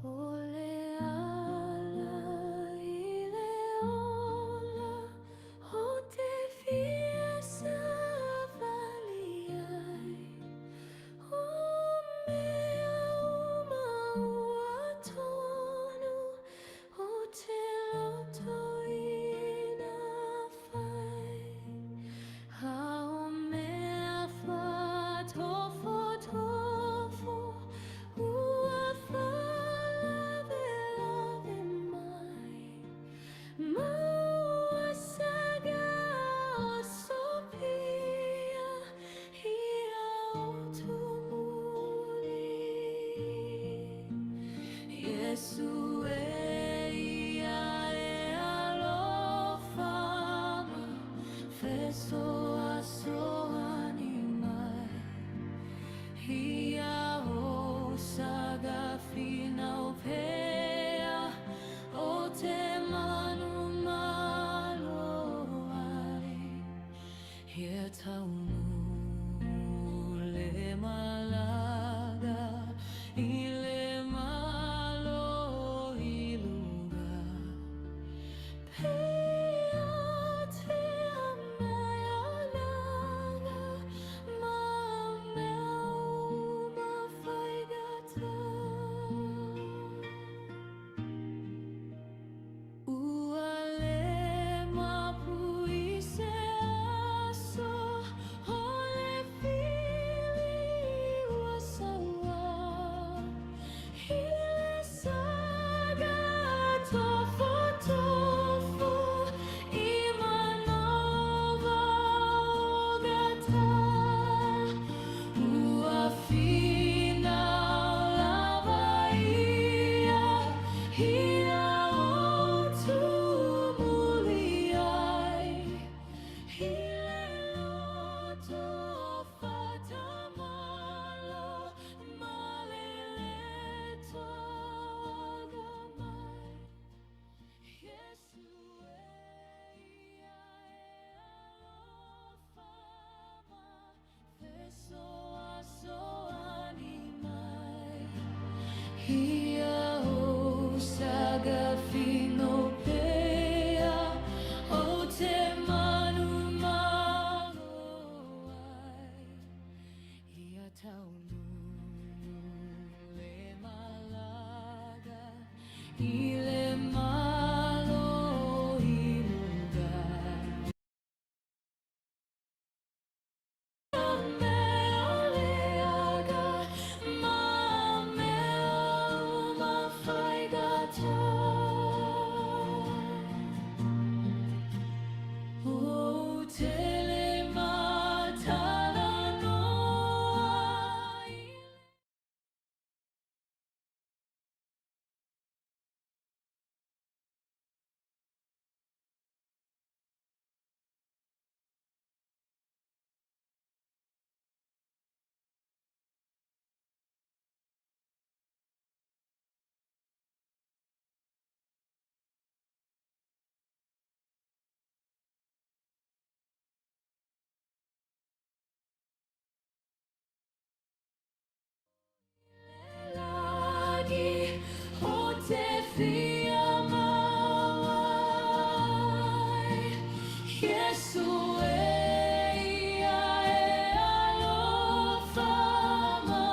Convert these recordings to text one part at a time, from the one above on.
O le ala i le ola ou te fia savali ai, O mea uma ua tonu ou te loto ina fai. A o mea fa'atofotofo ua faalavelave mai, Ma ua saga osopia ia utumuli. Iesu e ia e alofa ma fesoasoani mai, Ia ou saga finau pea o te manumalo ai. Ia taunu le malaga i le malo i luga. Pea tea mea laga ma mea uma faigata. Ua le mapu i se aso o le fili ua saua i le saga tofotofo i manova o gata. Ua finau lava ia ia utumuli ai i le loto fa'atamala ma le lē agamai. Iesu e ia e alofa ma fesoasoani mai, Ia ou saga finau pea o te manumalo ai. Ia taunu le malaga i le malo i luga. Mea leaga ma mea uma faigata. Ou te le matalanoa i le lagi ou te fia mau ai. Iesu e ia e alofa ma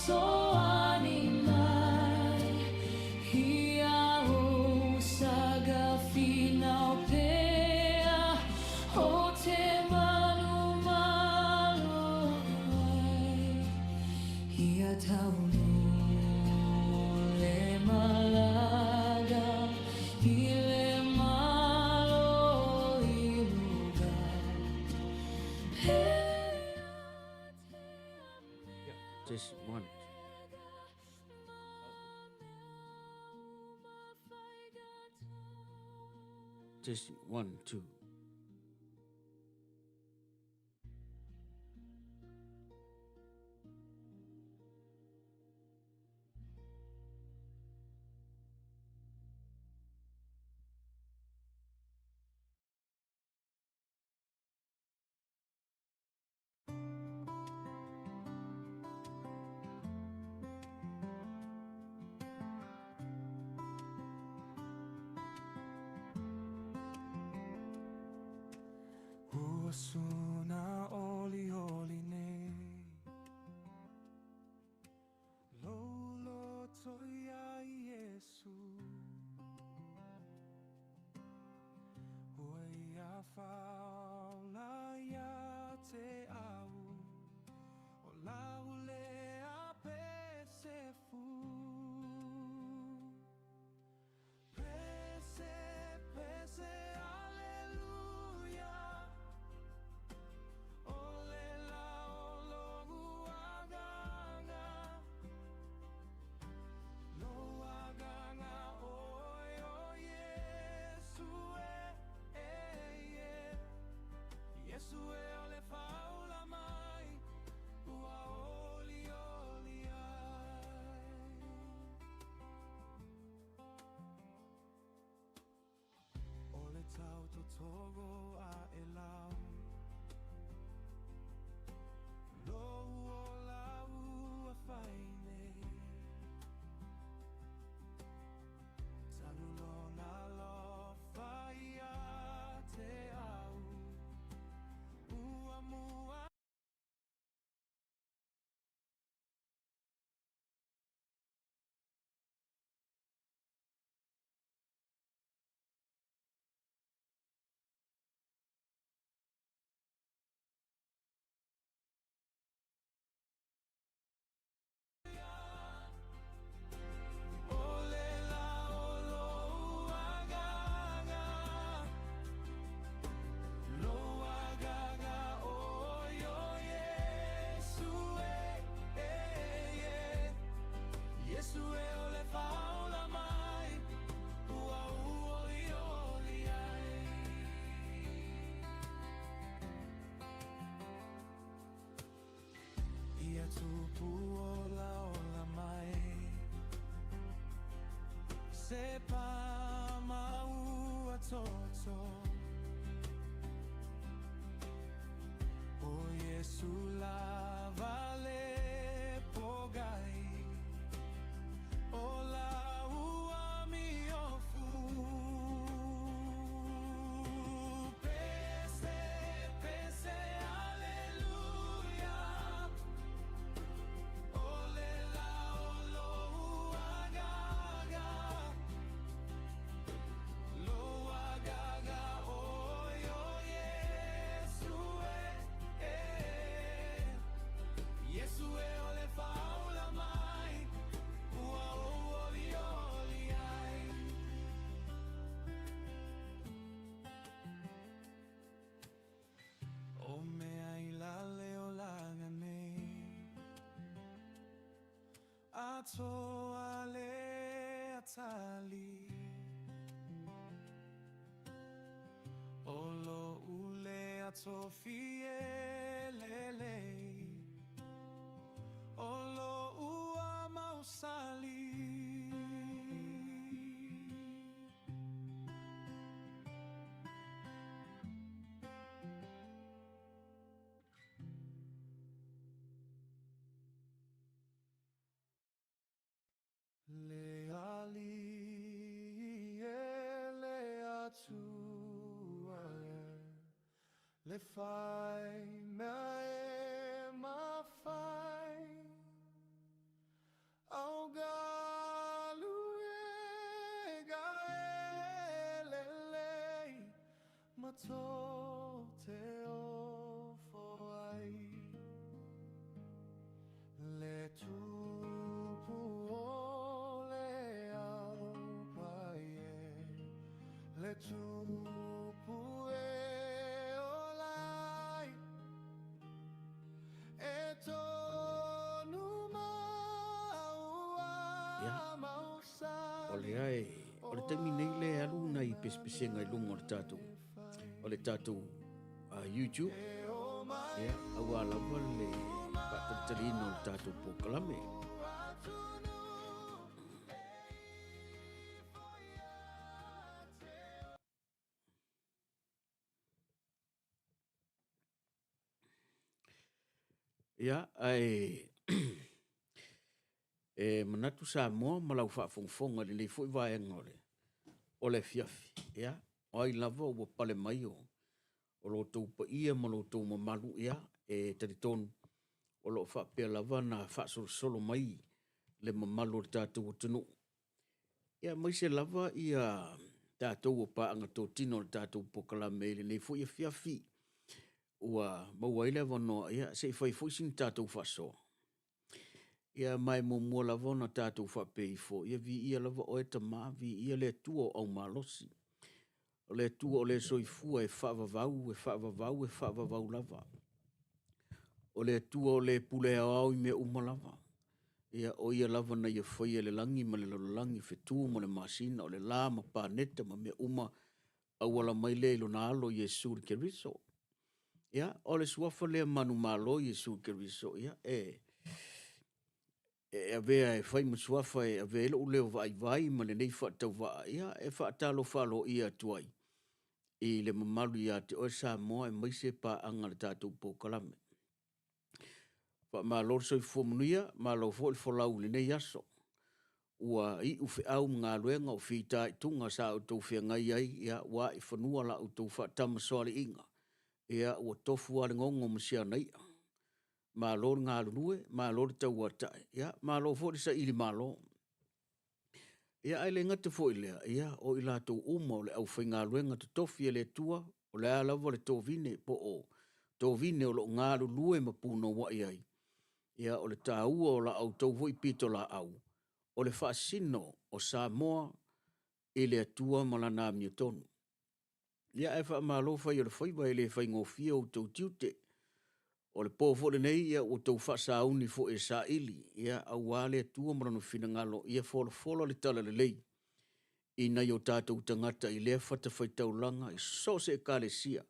fesoasoani mai, Ia ou saga finau pea o te manumalo ai. Ia taunu le malaga i le malo i luga. Pea Yeah, just one. tea mea leaga ma mea uma faigata. Just 1, 2. Ua suna olioli nei Lou loto iā Iesu Ua ia faaola ia te au O lau lea pese fou Pese, pese, aleluia O le la o lou agaga Lou agaga ʻoe o Iesu e, e, e Iesu e o le faaola mai Ua olioli ai. O le tau totogo aʻe lau Lou ola ua fai nei Talu lona alofa ia te au Ua mua O le la o lou agaga Lou agaga ʻoe o Iesu e, e, e Iesu e o le faaola mai Ua olioli ai. Ia tupu olaola mai Se pa ma ua toto O Iesu lava le pogai O lau amio fou Pese, pese, aleluia O le la o lou agaga Lou agaga ʻoe o Iesu e, e Iesu e o le faaola mai Ua ou olioli ai. O mea i la le olaga nei Atoa le atali O loʻu lea tofi e lelei O loʻu a mausali. Le Alii e le Atua e, Le fai mea e mafai, Au galuega e lelei, Ma tou te ofo ai. Le tupu o le aupai e, Le tupu e ola ai, E tonu ma ua Ia, o mausali. lea e, o le taimi nei lea e alu nai pesepesega i luga o le tatou, o le tatou YouTube, ia, aua lava le faatalitaliina o le tatou polokalame. Ia, ae e manatu Samoa ma lau faafogafoga i lenei foi vaega o le, o le afiafi. Ia, o ai lava ua pale mai o, o lo outou paia ma lo outou mamalu, ia, e talitonu o lo o faapea lava ona faasolosolo mai le mamalu o le tatou atunuu, ia aemaise lava ia tatou o paaga totino o le tatou polokalame i lenei foi afiafi ua maua ai le avanoa, ia se i fai foi sina tatou faasoa. Ia ma e muamua lava ona tatou faapea ifo, ia viia lava oe Tama, viia le Atua o aumalosi. O le Atua o le soifua e faavavau, e faavavau, e faavavau lava. O le Atua o le pule aoao i mea uma lava. Ia, o ia lava na ia faia le lagi ma le lalolagi, fetu ma le masina, o le la ma paneta ma mea uma, auala mai lea i lona alo Iesu le Keriso. Ia, o le suafa lea manumalo Iesu Keriso, ia, e e avea e fai ma suafa e avea ai lou leo vaivai ma lenei faatauvaa, ia, e faatalofa aloaia atu ai i le mamalu ia te oe Samoa aemaise paaga a le tatou polokalame. Faamalo le soifua manuia, malo foi le folau i lenei aso. Ua iu feau ma galuega o fitaituga sa outou feagai ai, ia, ua ae i fanua la outou faatamasoaliiga, ia, ua tofu lava le gogo ma si ana i'a. Malo le galulue, malo le tauatai, ia, malo foi le saili malo. Ia ae le gata foi i lea, ia, o i latou uma o le aufaigaluega totofi a le Atua, o le a lava le tovine po o tovine o lo o galulue ma punouai ai, ia, o le taua o la outou foi pitolaau, o le faasino o Samoa i le Atua ma Lana amiotonu. Ia ae faamalo fai o le faiva, e le faigofie outou tiute. O le po foi lenei, ia ua outou faasauni foi e saili, ia, aua le Atua ma Lona finagalo, ia folafola le talalelei i nai o tatou tagata i lea fatafaitaulaga i so o se ekalesia,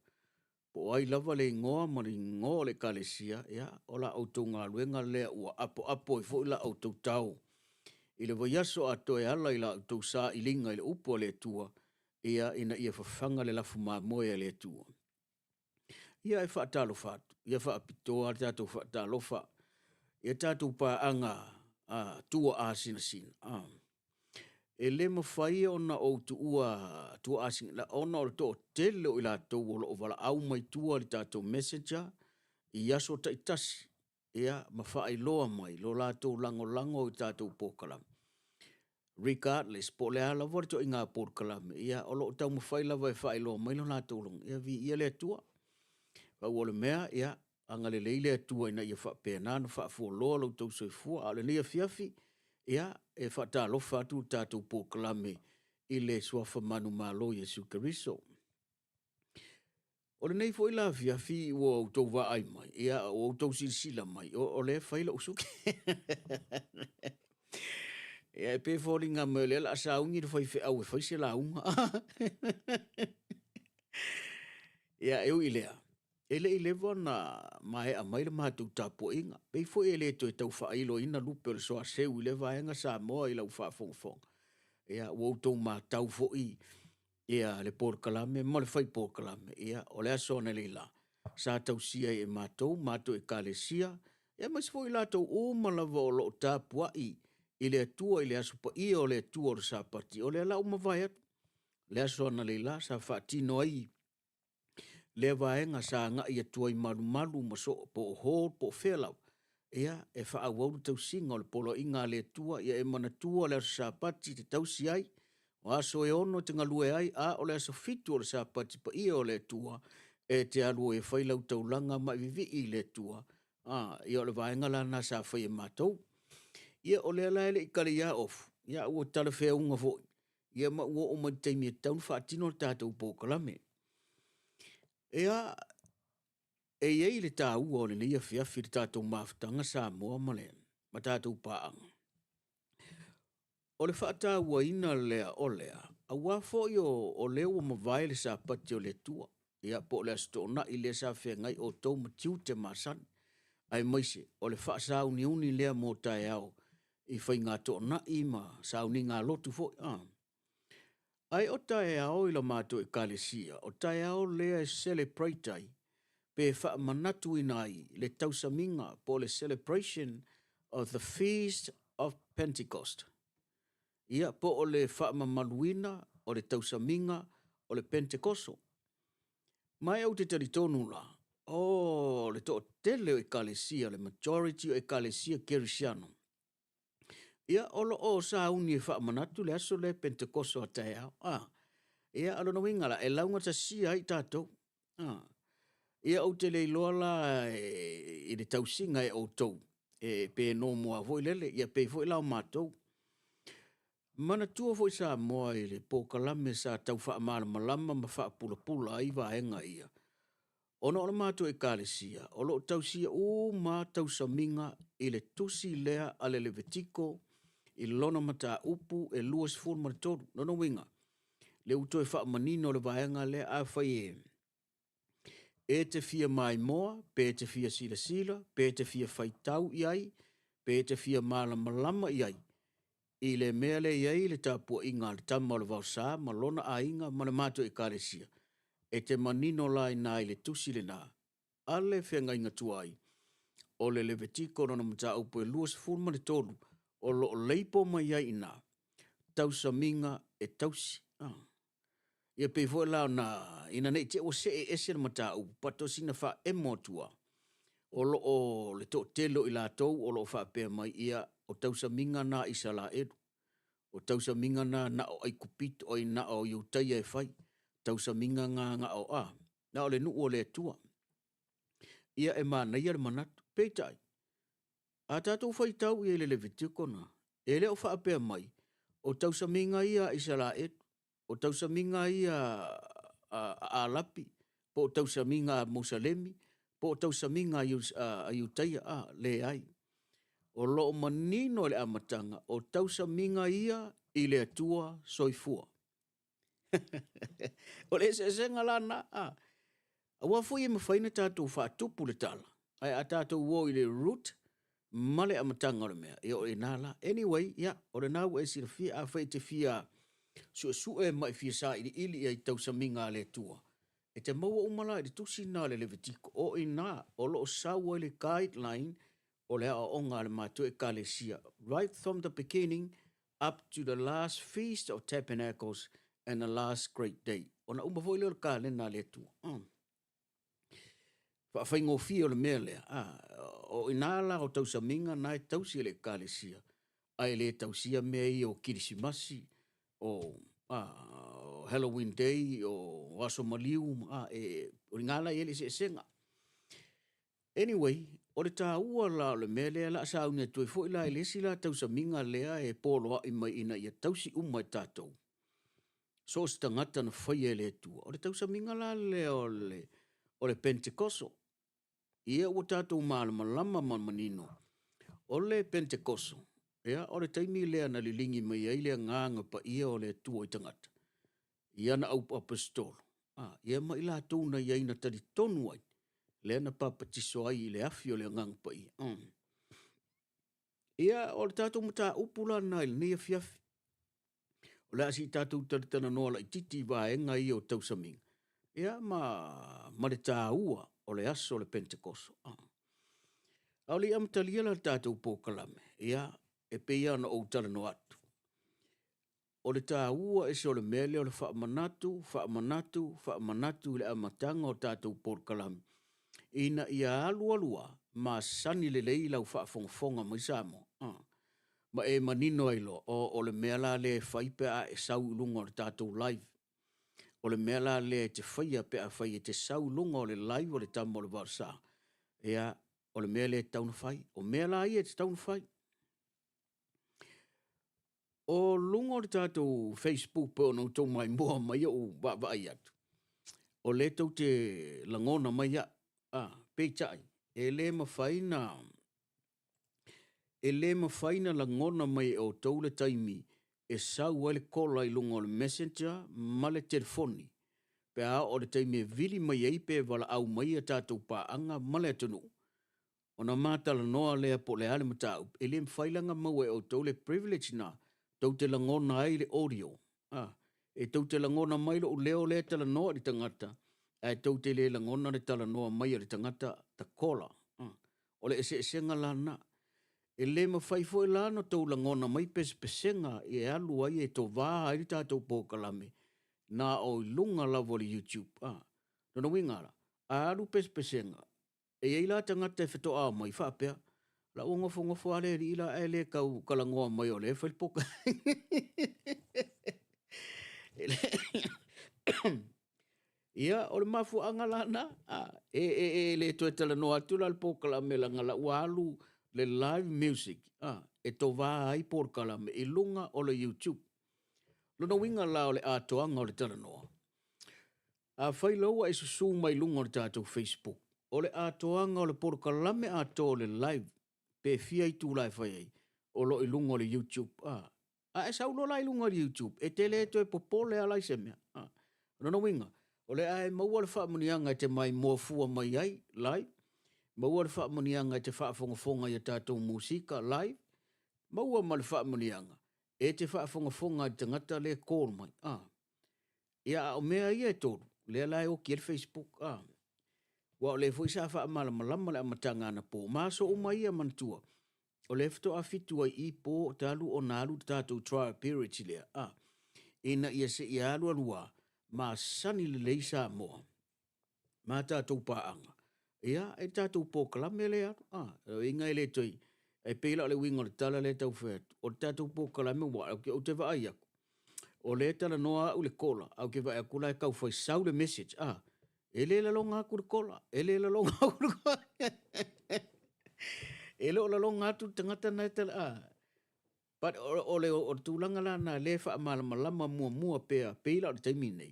po o ai lava le igoa ma le igoa o le ekalesia, ia, o la outou galuega lea ua apoapo ai foi la outou tao i le vaiaso atoa e ala i la outou sailiga i le upu a le Atua, ia, ina ia fafaga le lafu mamoe a le Atua. Ia e faatalofa atu, ia faapitoa le tatou faatalofa ia tatou paaga a tua asinasina. A. E le mafai ona ou tuua tua asinasina ona o le toatele o i latou o lo o valaau mai tua i le tatou messenger i aso taitasi, ia, ma faailoa mai lo latou lagolago i tatou polokalame. Regardless, po o le a lava le ituaiga polokalame, ia, o lo o taumafai lava e faailoa mai lo latou logo, ia viia le Atua. Pau o le mea, ia, agalelei le Atua ina ia faapena ona faafualoa lo outou soifua. A o lenei afiafi, ia, e faatalofa atu le tatou polokalame i le suafa manumalo Iesu Keriso. O lenei foi la afiafi ua outou vaai mai, ia, ua outou silasila mai, o lea e fai lou suki. Ia, e pei e foliga mai o lea o le a sauni le faifeau e fai se lauga. Ia, e ui i lea, e le i leva ona maea mai le matou tapuaiga. Pei foi e le toe tau faailoina lupe o le soaseu i lea vaega Samoa i lau faafogafoga. Ia, ua outou matau foi ia le polokalame ma le fai polokalame, ia, o le aso analeila sa tausia ai e matou, matou ekalesia, ia aemaise foi i latou uma lava o lo o tapuai i le Atua i le aso paia o le Atua o le Sapati, o lea la ua mavae atu le aso analeila sa faatino ai lea vaega sa agai atu ai malumalu ma soo po o hall po o fea lava, ia, e faaauau le tausiga o le poloaiga a le Atua, ia e manatua le aso Sapati e te tausi ai, o aso e 6 e te galue ai, a o le aso 7 o le Sapati paia o le Atua e te alu ai e fai lau taulaga ma e vivii i le Atua. A, ia o le vaega la lena sa fai e matou. Ia o lea la e le i kali ia Ofu, ia ua talafeauga foi, ia ma ua oo mai i le taimi e tatau ona faatino le tatou polokalame. Ia, e i ai le taua o lenei afiafi i le tatou mafutaga Samoa ma le ma tatou paaga. O le faatauaina lea o lea, aua foi o lea ua mavae le Sapati o le Atua, ia po o le Aso Toonai lea sa feagai outou ma tiute masani, aemaise o le faasauniuni lea mo taeao i faiga toonai ma sauniga lotu foi. A. Ae o taeao i la matou ekalesia, o taeao lea e celebrate ai, pe faamanatuina ai le tausamiga po o le celebration of the Feast of Pentecost. Ia, po o le faamamaluina o le tausamiga o le Pentekoso. Ma e ou te talitonu la, o le toatele o ekalesia, le majority o ekalesia Kerisiano, ia o lo o sauni e faamanatu le aso lea Pentekoso a taeao. Ah, ia o lona uiga la, e laugatasia ai tatou. Ah, ia ou te le iloa la e, i le tausiga e outou, e, pe nomoa foi lele, ia pei foi la o matou. Manatua foi Samoa i le polokalame sa tau faamalamalama ma faapulapula ai vaega ia. Ona o le matou ekalesia, o lo o tausia uma tausamiga i le tusi lea a le Levitiko i lona mataupu e 23. Lona uiga, le ua toe faamanino le vaega lea, afai e e te fia maimoa, pe te fia silasila, pe te fia faitau i ai, pe te fia malamalama i ai, i le mea lea e i ai le tapuaiga a le tama o le vaosa ma lona aiga ma le matou ekalesia, e te manino la i ina i le tusi lena a le feagaiga tuai, o le Levitiko lona mataupu e 23, o lo o leipo mai ai i ina, tausamiga e tausi. Ah. Ia pei foi la ona, ina ne i te i ua see ese le mataupu, but o sina faaemo atu lava, o lo o le toatele o i latou o lo o faapea mai, ia, o tausamiga na a Isaraelu, o tausamiga na na o Aikupito, oi, na o Iutaia e fai, tausamiga na na o, a, na o le nuu o le Atua. Ia e manaia le manatu. Peitai, a tatou faitau i ai i le Levitiko na, e le o faapea mai, o tausamiga ia a Isaraelu, o tausamiga ia a Alapi, po o tausamiga a Musalemi, po o tausamiga a Iutaia, a, leai. O lo o manino i le amataga, o tausamiga ia i le Atua soifua. O le eseesega la na, a. Aua foi e mafai ona tatou faatupu le tala, ae a tatou o i le root ma le amataga o le mea, ia o i ina la. Anyway, ia, o lena ua e silafia, afai e te fia suesue ma e fia sailiili i ai i tausamiga a le Atua, e te maua uma la i le tusi lena a le Levitiko, o i ina o lo o sau ai le guideline o le aoaoga a le matou ekalesia, right from the beginning up to the last feast of tabernacles and the last great day. Ona uma foi lea o le kalena a le Atua. Faafaigofie o le mea lea. Ah, o ina la o tausamiga na e tausi e le ekalesia, ae le tausia mea ia o Kirisimasi, o, ah, Halloween Day, o Aso Maliu, ah, e, o ina la e i ai le eseesega. Anyway, o le taua la o le mea lea la a sauni atu ai foi la i le isi la tausamiga lea e poloai mai ina ia tausi uma e tatou. So o se tagata na faia e le Atua. O le tausamiga la lea o le, o le Pentekoso. Ia ua tatou malamalama ma manino. O le Pentekoso, ia, o le taimi lea na liligi mai ai le agaga paia o le Atua i tagata. I ana au aposetolo, a, ia ma i latou na i ai na talitonu ai, lea na papatiso ai i le afi o le Agaga Paia. Ia, o le tatou mataupu la lena i lenei afiafi. O le a se i tatou talatalanoa laitiiti i vaega ia o tausamiga, ia ma, ma le taua o le aso o le Pentekoso. A o le i amatalia la le tatou polokalame, ia, e pei lava ona ou talanoa atu, O le taua ese o le mea lea o le faamanatu, faamanatu, faamanatu i le amataga o tatou polokalame ina ia alualu lava masani lelei lau faafogafoga mai Samoa. Ma e manino ai loa, o, o le mea la lea e fai pe a e sau i luga o le tatou live. O le mea la lea e te faia pe a fai e te sau i luga o le live o le Tama o le Vaosa. Ia, o le mea lea e tatau ona fai. O mea la ia e tatau ona fai. O luga o le tatou Facebook pei ona outou maimoa mai ou vaavaai atu, o lea tou te lagona mai au, a, peitai, e le mafai na, e le mafai na lagona mai e outou le taimi e sau ai le kola i luga o le messenger ma le telefoni pe a oo i le taimi e vili mai ai pe valaau mai a tatou paaga ma le atunuu. Ona ma talanoa lea po o le a le mataupu, e le mafai la ona maua e outou le privilege lena, tou te lagona ai le audio. A, e tou te lagona mai lou leo lea e talanoa i le tagata, ae tou te le lagona le talanoa mai a le tagata the caller. A, o le eseesega la lena. E le mafai foi la ona tou lagona mai pesepesega e alu ai e tovā ai le tatou polokalame, na o i luga lava o le YouTube. A. Lona uiga la, a alu pesepesega, e i ai la tagata e fetoao mai faapea, la ua nofonofo lava le alii la ae le tau talanoa mai o lea e fai le poka. Ia, o le mafuaaga la na, e, e, e le toe talanoa atu la le polokalame leaga la ua alu le live music a, e tovā ai polokalame i luga o le YouTube. Lona uiga la o le atoaga o le talanoa, afai loa ua e susu mai luga o le tatou Facebook, o le atoaga o le polokalame atoa o le live pe fia itula e fai ai, o lo o i luga o le YouTube. A, a e sau loa la i luga o le YouTube, e te le toe popole lava la i se mea. A, o lona uiga, o le a e maua le faamanuiaga e te maimoa fua mai ai live, maua le faamanuiaga e te faafogafoga i a tatou musika live, maua ma le faamanuiaga e te faafogafoga i le tagata lea e call mai. A, ia, a o mea ia e tolu, lea la e oki ai le Facebook. A, aua o lea foi sa faamalamalama le amataga anapo, ma aso uma ia manatua, o lea faatoa fitu ai i po talu ona alu le tatou trial period lea, a, ina ia se i alu alu lava, masani lelei Samoa ma tatou paaga, ia, e tatou polokalame lea alu, a, o uiga e le toe, e pei la o le uiga o le tala lea e tau fai atu, o le tatou polokalame ua, ou te vaai atu, o lea e talanoa au i le kola, ae ou te vaai atu la e tau fai sau le message, a, e le lalona atu le kola, e le lalona atu le kola. E le o lalona atu le tagata na e tala, a, but o, o, le, o le tulaga la na lea e faamalamalama muamua pea, pei la o le taimi nei,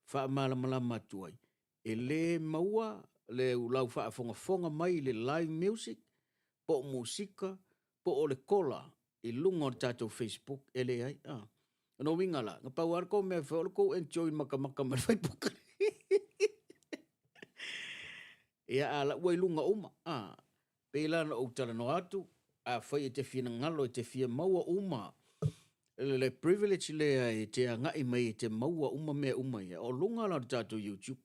faamalamalama atu ai, e le maua le lau faafogafoga mai i le live music, po o musika, po o le kola i luga o le tatou Facebook, e leai. A. O lona uiga la, na pau lava le tou mea e fai, o le tou enjoy matamata ma le faipuka. Ia, a lau ua i luga uma, a, pei la na ou talanoa atu, afai e te finagalo e te fia maua uma le privilege lea e te agai mai e te maua uma mea uma ia, o luga la o le tatou YouTube.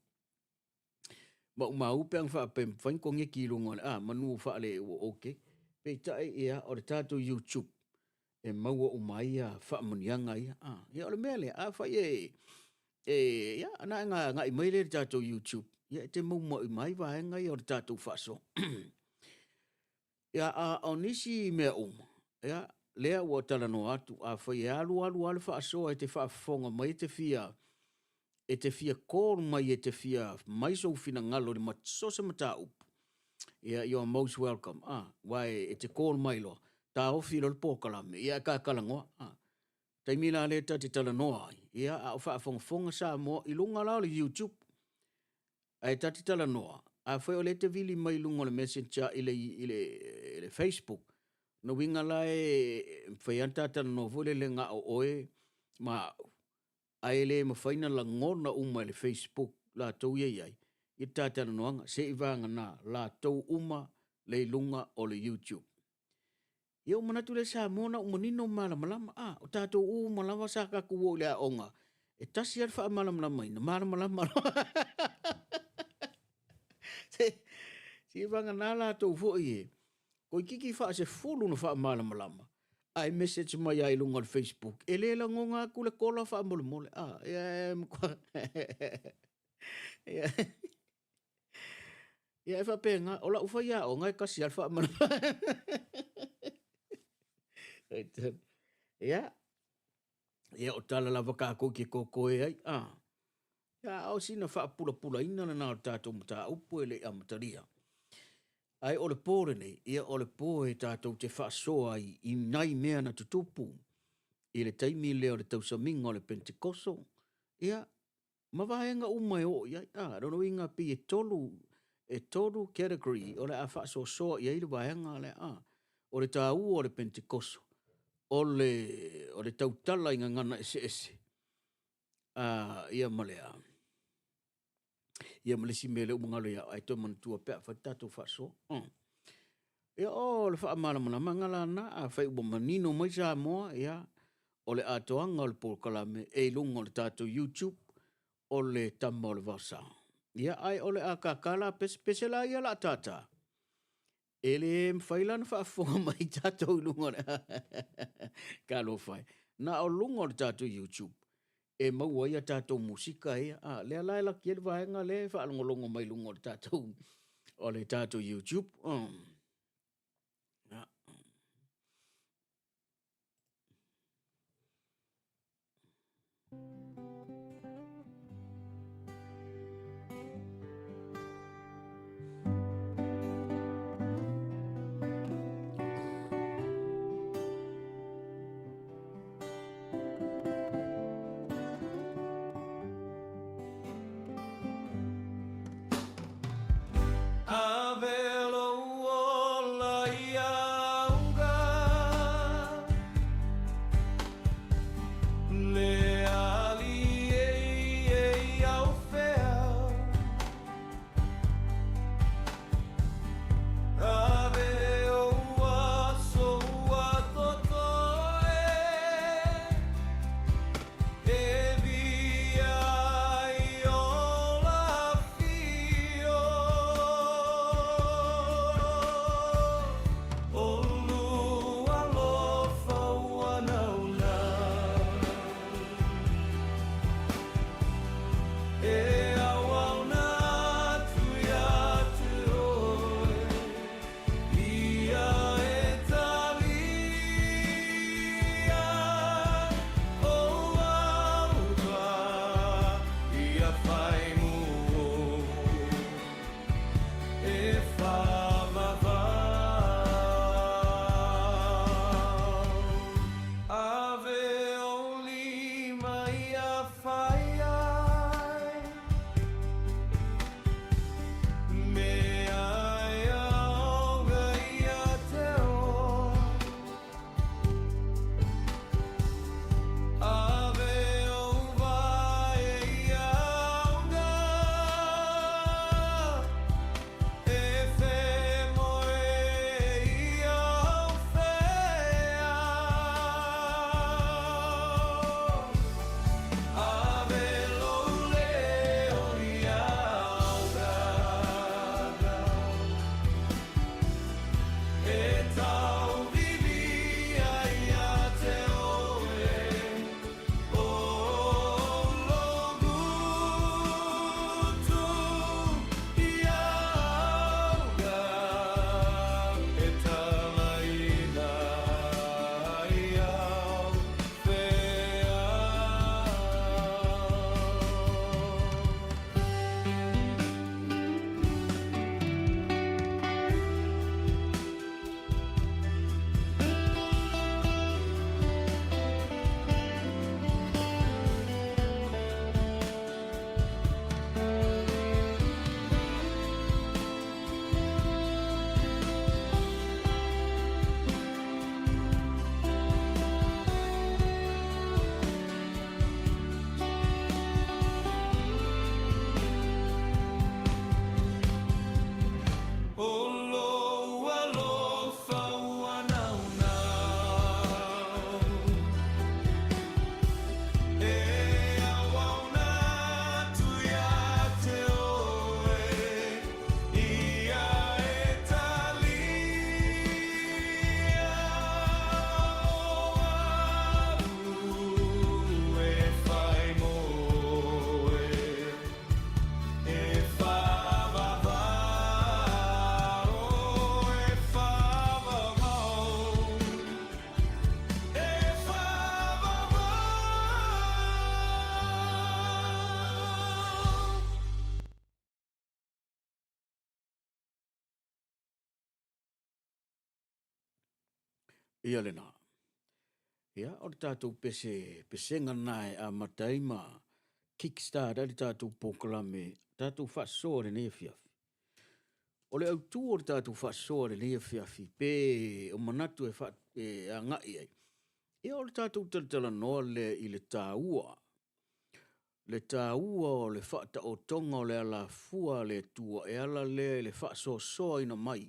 Maumau pe ana faapea e mafai ona koneti i luga o le a, manu faale ua okay. Peitai ia, o le tatou YouTube e maua uma ai ia faamanuiaga ia. A, ia o le mea lea, afai e, e ia, na e agai mai lea i le tatou YouTube, ia e te maua uma ai vaega ia o le tatou faasoa. Ia, a o nisi mea uma, ia, lea ua talanoa atu, afai e alu alu lava le faasoa e te faafofoga mai e te fia, e te fia call mai e te fia mai sou finagalo i le so o se mataupu, ia, you are most welcome. A, aua e te call mai loa, taofi loa le polokalame, ia e ta talanoa. A, taimi la lea ta te talanoa ai, ia, a o faafogafoga Samoa i luga la o le YouTube. Ae ta te talanoa, afai o lea e te vili mai i luga o le Messenger i le, i le, i le Facebook, na uiga la e mafai lava ona ta talanoa foi lele na o oe ma au, ae le mafai ona lagona uma e le Facebook latou ia i ai i le ta talanoaga, seivagana latou uma le i luga o le YouTube. Ia ou manatu lea Samoa na ou manino ma malamalama. A, o tatou uma lava sa tatou o i le aoga, e tasi lava le faamalamalamaina, malamalama loa. Se, se vagana latou foi e, toeitiiti faasefulu na faamalamalama, ae message mai lava i luga o le Facebook, e le lagona atu le kola faamolemole. A, ia e matua. Ia. Ia e faapena, o lau faiaoga e tasi lava le faamalamalama. Ia, ia o tala lava tatou i te totoe ai. Ah. Ia, a o sina faapulapulaina lena o le tatou mataupu e le i amatalia. Ae o le po lenei, ia o le po e tatou te faasoa ai i nai mea na tutupu i le taimi lea o le tausamiga o le Pentekoso, ia, ma vaega uma e oo i ai. A, lona uiga pei e tolu, e tolu category o le a faasoasoa i ai le vaega lea. A, o le taua o le Pentekoso, o le, o le tautala i gagana eseese, a, ia ma le a, ia ma le isi mea lea ua galo ia au, ae toe manatua pe a fai le tatou faasoa. Ia, o le faamalamalamaga la lena, afai ua manino mai Samoa, ia, o le atoaga o le polokalame e i luga o le tatou YouTube, o le Tama o le Vaosa. Ia, ae o le a kākā la pesepese la ia la tātā. E le mafai la ona faafofoga mai tatou i luga o le Talofa e. Na o luga o le tatou YouTube. e maua ai a tatou musika ia. A, lea la e laki ai le vaega lea e faalogologo mai luga o le tatou o le tatou YouTube. Ia. Ia lena. Ia, o le tatou pese, pesega lena e amata ai ma kickstart ai le tatou polokalame, tatou faasoa i lenei afiafi. O le autu o le tatou faasoa i lenei afiafi, pe o manatu e, fa, e agai ai, ia o le tatou talatalanoa lea i le taua, le taua o le faataotoga o le alafua a le Atua e ala lea i le faasoasoaina mai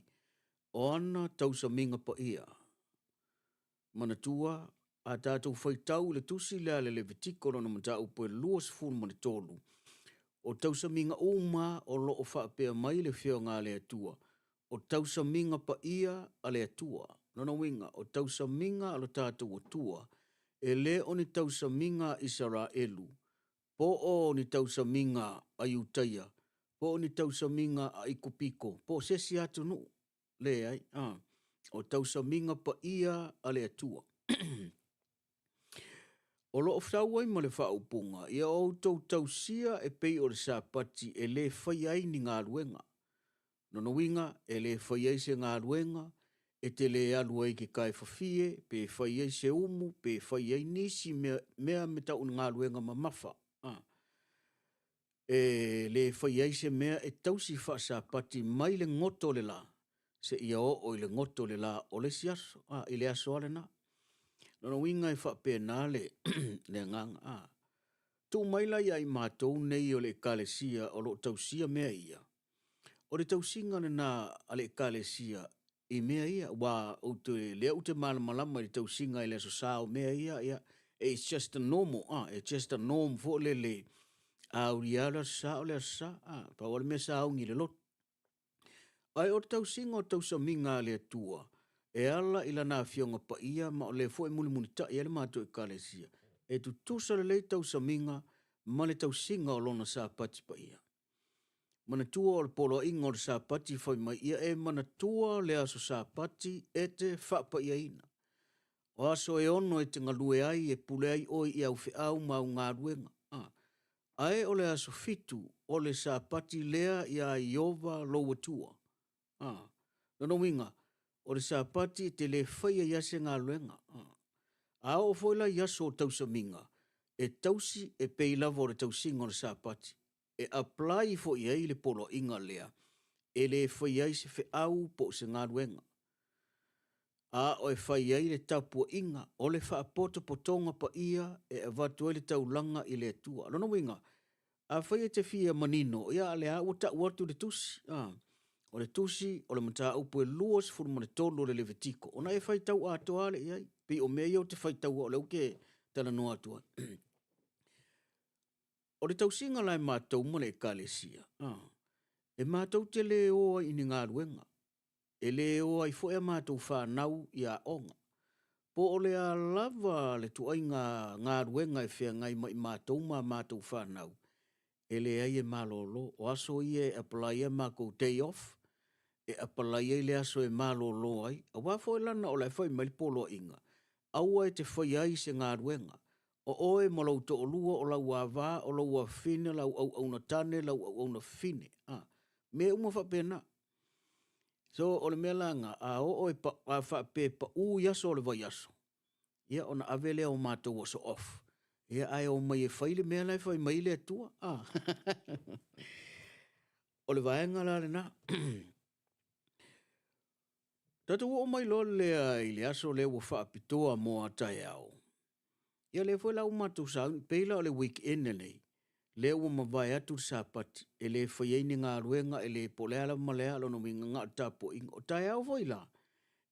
o ana tausamiga paia. Manatua, a tatou faitau i le tusi lea a le Levitiko lona mataupu e 23, o tausamiga uma o lo o faapea mai le Afioga a le Atua, o tausamiga paia a le Atua. Lona uiga, o tausamiga a lo tatou Atua, e le o ni tausamiga a Isaraelu. Po o ni tausamiga a Iutaia, po o ni tausamiga a Ikupiko, po o se isi atunuu, leai, a, o tausamiga paia a le Atua. O lo o sau ai ma le faaupuga, ia outou tausia e pei o le Sapati e le faia ai ni galuega. Lona uiga, e le faia ai se galuega, e te le alu ai i ke kaefafie, pe fai ai se umu, pe fai ai nisi mea, mea me tau o ni galuega mamafa. A. E le faia ai se mea e tausi faasapati mai le goto o le la seia oo i le goto o le la o le isi aso, a, i le aso lava lena. Lona uiga e faapena le, le agaga. A. Tuu mai la ia i matou nei o le Ekalesia o lo o tausia mea ia, o le tausiga lena a le Ekalesia i mea ia, aua ou te, lea ou te malamalama i le tausiga i le Aso Sa o mea ia, ia, it's just a normal, ah, it's just a norm foi lele, a aulia le Aso Sa o le Aso Sa, ah, pau lava le mea sa augi i le lotu. Ae o le tausiga o tausamiga a le Atua, e ala i Lana Afioga Paia ma o lea foi e mulimulitai ai le matou Ekalesia, e tutusa lelei tausamiga ma le tausiga o Lona Sapati Paia. Manatua o le poloaiga o le Sapati fai mai, ia e manatua le aso Sapati e te faapaiaina. O aso e ono e te galue ai e pule ai oe i au feau ma au galuega. A. Ae o le aso fitu o le Sapati lea iā Ieova lou Atua. A. Lona uiga, o le Sapati e te le faia ai se galuega. A. A oo foi la i aso o tausamiga, e tausi e pei lava o le tausiga o le Sapati. E apply foi i ai le poloaiga lea e le faia ai se feau po o se galuega, a o e fai ai le tapuaiga o le faapotopotoga paia e avatu ai le taulaga i le Atua. Lona uiga, afai e te fia manino, ia o lea ua tau atu le tusi, a, o le tusi o le mataupu e 23 o le Levitiko, ona e faitau atoa lea i ai, pei o mea ia ou te faitaua o lea ou te talanoa atu ai. O le tausiga la e matou ma le Ekalesia, e matou te le o ai i ni galuega, e le o ai foi a matou fanau i aoga. Po o le a lava le tuaiga galuega e feagai ma i matou ma a matou fanau, e leai e malolo. O aso ia e apply ai a matou day off, e apply ai le aso e malolo ai, aua foi lana o la e fai mai le poloaiga, aua e te faia ai se galuega, O oe ma lou toalua, o lau ava, o lou afafine, lau auauna tane, lau auauna fafine. A, mea uma faapena. So, o le mea la lena, a oo e pa, a faapea e pau i aso o le vaiaso, ia ona ave lea o matou aso off, ia ae omai e fai le mea la e fai mai ai le Atua. A. o le vaega la lena. Tatou oo mai loa lea i le aso lea ua faapitoa mo a taeao. Ia lea foi la ua matou sauni, pei la o le weekend lenei, lea ua mavae atu le Sapati, e le faia ai ni galuega, e le po o le a lava ma le a, lona uiga na o le tapuaiga. O taeao foi la,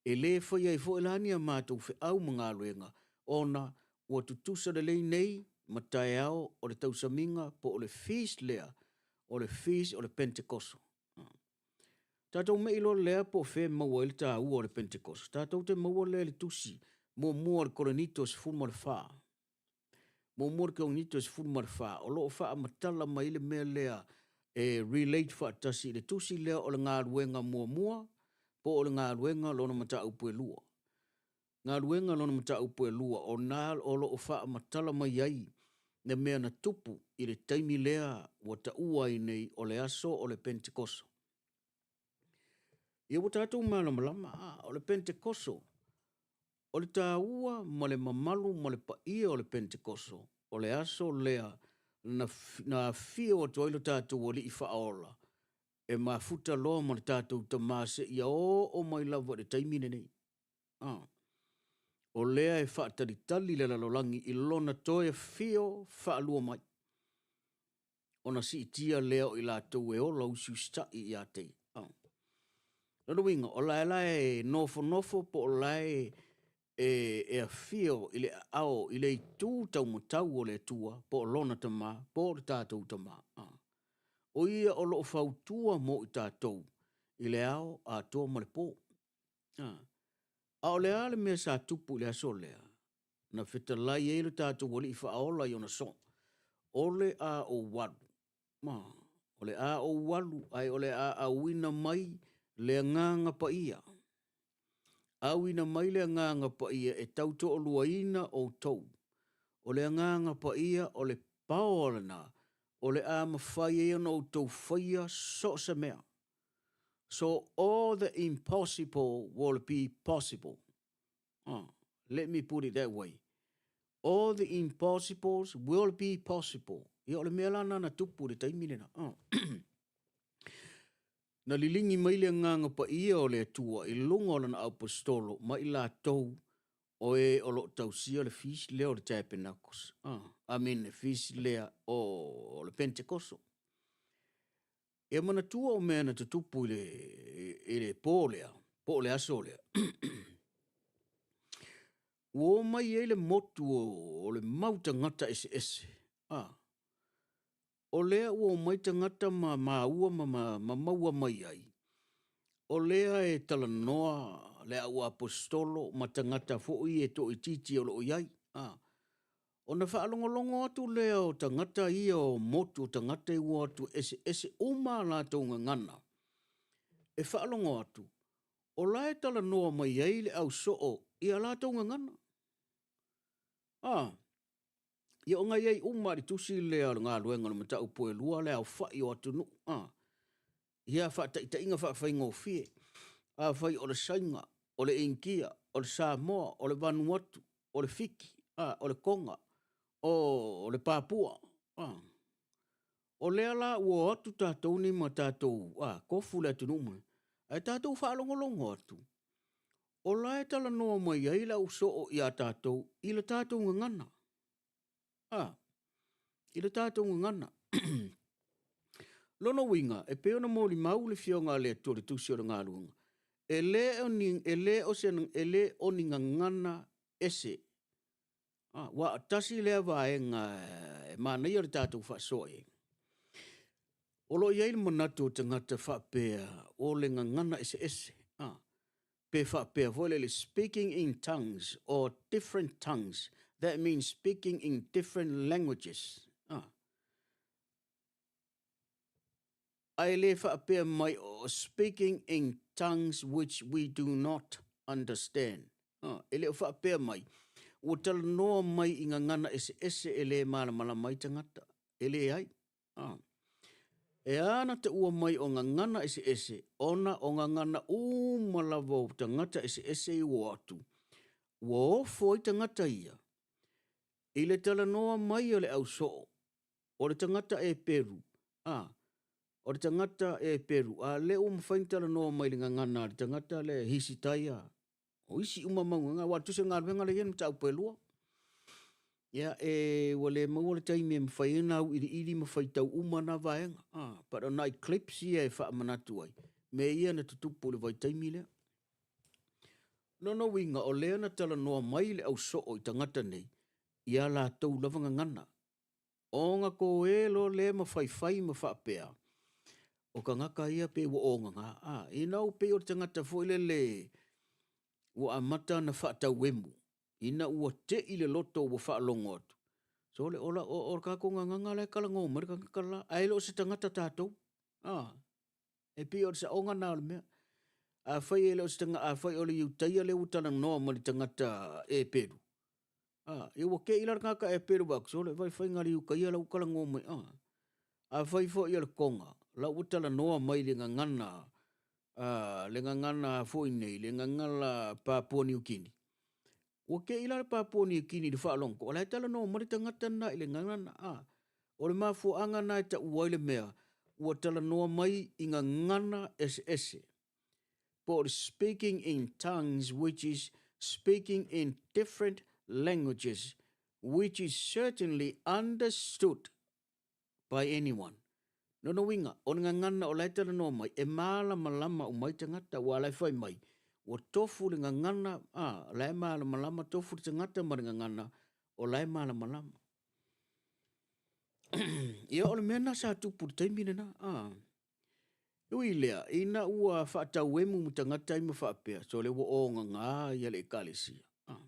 e le faia ai foi la ni a matou feau ma galuega, ona ua tutusa lelei nei ma taeao o le tausamiga po o le feast lea, o le feast o le Pentekoso. Tatou mei loa lea po o fea e maua ai le taua o le Pentekoso. Tatou te maua lea i le tusi muamua o le Korinito 14. Muamua o le Korinito 14, o lo o faamatala mai le mea lea e relate faatasi i le tusi lea o le galuega muamua po o le galuega lona mataupu e lua. Galuega lona mataupu e lua, o na o lo o faamatala mai ai le mea na tupu i le taimi lea ua taua ai nei o le aso o le Pentekoso. Ia ua tatou malamalama, a, o le Pentekoso, o le taua ma le mamalu ma le paia o le Pentekoso, o le aso lea na, na afio atu ai lo tatou Alii Faaola e mafuta loa ma le tatou Tama seia oo mai lava i le taimi lenei. A, o lea e faatalitali le lalolagi i lona toe afio faalua mai, ona siitia lea o i latou e ola usiusitai ia te ia. A. Lona uiga, o la e la e nofonofo po o la e, e, e afio i le aao i le itu taumatau o le Atua, po o lona Tama, po o le tatou Tama. A. O ia o lo o fautua mo i tatou i le ao atoa ma le po. A. A o le a le mea sa tupu i le aso lea? Na fetalai ai lo tatou Alii Faaola i ona soo. O le a ou alu, ma, o le a ou alu ae o le a auina mai le Agaga Paia. Auina mai le Agaga Paia e tautoaluaina outou. O le Agaga Paia o le paoa lena o le a mafai ai ona outou faia so o se mea. So all the impossible will be possible. Oh, let me put it that way. All the impossibles will be possible. Ia o le mea la na tupu le taimi lena. Oh. Na liligi mai le agaga paia o le Atua i luga o lana aupostolo ma i latou o e o lo o tausia le feast lea o le Tabernacles. Ah, I mean le feast lea o le Pentekoso. E manatua o mea na tutupu i le, i le pō lea, po o le aso lea. Ua o mai ai le motu o, o le mau tagata eseese. Ah, O lea ua omai tagata ma maua ma, ma, ma maua mai ai, o lea e talanoa le auaposetolo ma tagata foi e toaitiiti o lo o i ai. A. Ona faalogologo atu lea o tagata ia o motu o tagata i ua atu eseese uma a latou gagana. E faalogo atu, o la e talanoa mai ai le au soo i a latou gagana. A. Ia ona i ai uma le tusi lea o le galuega o le mataupu e lua le aofai o atunuu. A. Ia faataitaiga faafaigofie. Afai o le Saina, o le Initia, o le Samoa, o le Vanuatu, o le Fiti, a, o le Toga, o le Papua. A. O lea la ua o atu tatou nei ma tatou a, tofu le atunuu ma, ae tatou faalogologo atu, o la e talanoa mai ai le au soo iā tatou i le tatou gagana. A, i le tatou gagana. Lona uiga, e pei ona molimau le Afioga a le Atua i le Tusi o le Galuega, e le o ni, e le o se, e le o ni gagana ese. A, ua tasi lea vaega e manaia le tatou faasoa i ai. O lo o i ai le manatu o tagata faapea o le gagana eseese. A, pe faapea foi le speaking in tongues or different tongues. That means speaking in different languages. A, ae le faapea mai o speaking in tongues which we do not understand. Ah, e le o faapea mai, ua talanoa mai i gagana eseese e le malamalama ai tagata. E leai. Ah. E a na taua mai o gagana eseese, ona o gagana uma lava o tagata eseese i ua atu, ua ofo ai tagata ia, i le talanoa mai o le ausoo, o le tagata Eperu, a, o le tagata Eperu, a lea ua mafai ona talanoa mai i le gagana a le tagata le Hisitaia, o isi uma mau gagana, aua o le tusi o le galuega lea e i ai le mataupu e lua. Ia, e, ua le maua le taimi e mafai ai ona auiliili ma faitau uma na vaega. A, but o nai clips ia e faamanatu ai, mea ia na tutupu i le vaitaimi lea. Lona uiga, o lea na talanoa mai le ausoo i tagata nei, i a latou lava gagana. Ona koe loa lea ma faifai ma faapea, o tagata ia pei ua ogaga. A, ina ua pei o le tagata foi lele ua amata ona faatauemu, ina ua tei le loto ua faalogo atu, sole, o, la, o, o le tatou gagaga la e talanoa mai le tagata la, ae le o se tagata tatou. A, e pei o le saoga na o le mea. Afai e le o se tagata, afai o le Iutaia lea ua talanoa ma le tagata Eperu, A, ia ua te i la le tagata e pelu vaai atu, sole, vaai faiga le Iukaia la ua talanoa mai, a. Afai foi o le Toga, la ua talanoa mai le gagana, a, le gagana foi nei, le gagana Papua Niu Kini. Ua te i la le Papua Niu Kini i le faalogo, o la e talanoa mai le tagata lena i le gagana, a. O le mafuaaga lena e taua ai le mea, ua talanoa mai i gagana eseese. Po o le speaking in tongues which is speaking in different languages which is certainly understood by anyone. Lona uiga, o le gagana o la e talanoa mai, e malamalama uma ai tagata, aua o la e fai mai, ua tofu le gagana, a, o la e malamalama, tofu le tagata ma le gagana, o la e malamalama. Ia, o le mea lena sa tupu i le taimi lena, a. E ui i lea, ina ua faatauemu ma tagata ai ma faapea, sole ua ogaga ia le Ekalesia. Ah.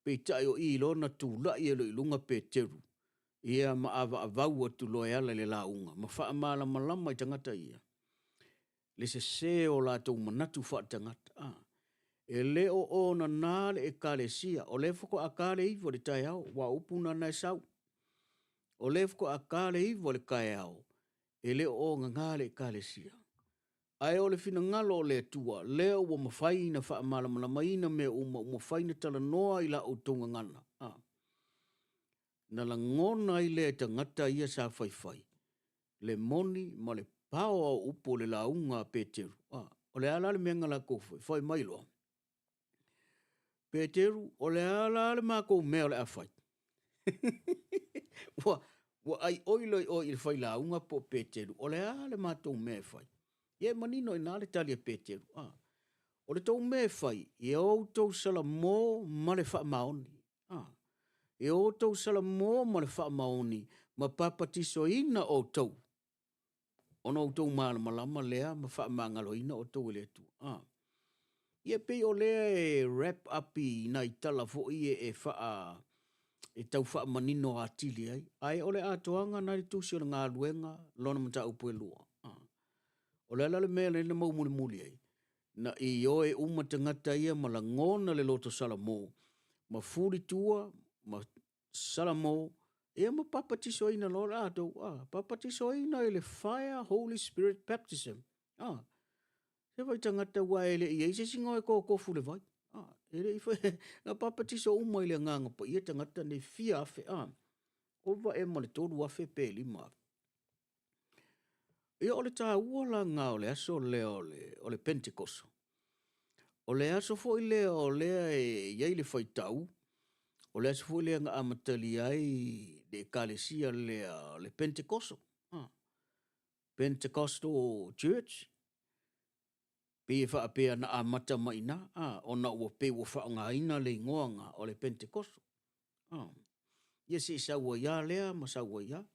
Peitai o i lona tulai e lo i luga Peteru. Ia ma avaavau atu loa e ala i le lauga ma faamalamalama i tagata ia le sese o latou manatu faaletagata. A, e le o onana le Ekalesia, o lea faatoa ta le 9 i le taeao, aua o upu na na e sau. O lea faatoa ta le 9 i le taeao, e le o onana le Ekalesia. Ae o le finagalo o le Atua, lea ua mafai ona faamalamalamaina mea uma, ua mafai ona talanoa i la outou gagana. A, na lagona ai lea e tagata ia sa faifai, le moni ma le paoa o upu o le lauga a Peteru. A, o le a la le mea na latou fai? Fai mai loa, Peteru, o le a la le matou mea o le a fai? Ua, ua aioi loa i o i le failauga po o Peteru, o le a le matou mea e fai? Ia e manino i ina le tali a Peteru, a, o le tou mea e fai, ia outou salamo ma le faamaoni. A, ia outou salamo ma le faamaoni ma papatisoina outou, ona outou malamalama lea ma faamagaloina outou e le Atua. A, ia pei o lea e wrap up i nai tala foi e, e faa e tau faamanino atili ai. Ae o le atoaga na le tusi o le galuega lona mataupu e lua. A, o le ala le mea lea na mau mulimuli ai, na ioe uma tagata ia ma lagona le loto salamo, ma fuli tua, ma salamo, ia ma papatisoina loa latou, a, papatisoina i le fire Holy Spirit baptism. A, se fai tagata ua e le i ai se isi na e totofu le vai. A, e le i fai, na papatiso uma i le agaga paia tagata nei fia afe, a, ova ea ma le 3,000 pe 5,000. Ia o le taua la lena o le aso lea o le, o le Pentekoso. O le aso foi lea o lea e i ai le faitau, o le aso foi lea na amatalia ai le ekalesia lea o le Pentekoso. Ah. Pentecostal Church, pei e faapea na amata mai i ina, ah, ona ua pei ua faaaogaina le igoa na o le Pentekoso. Ah. Ia se i sau ai lava lea ma sau ai lava.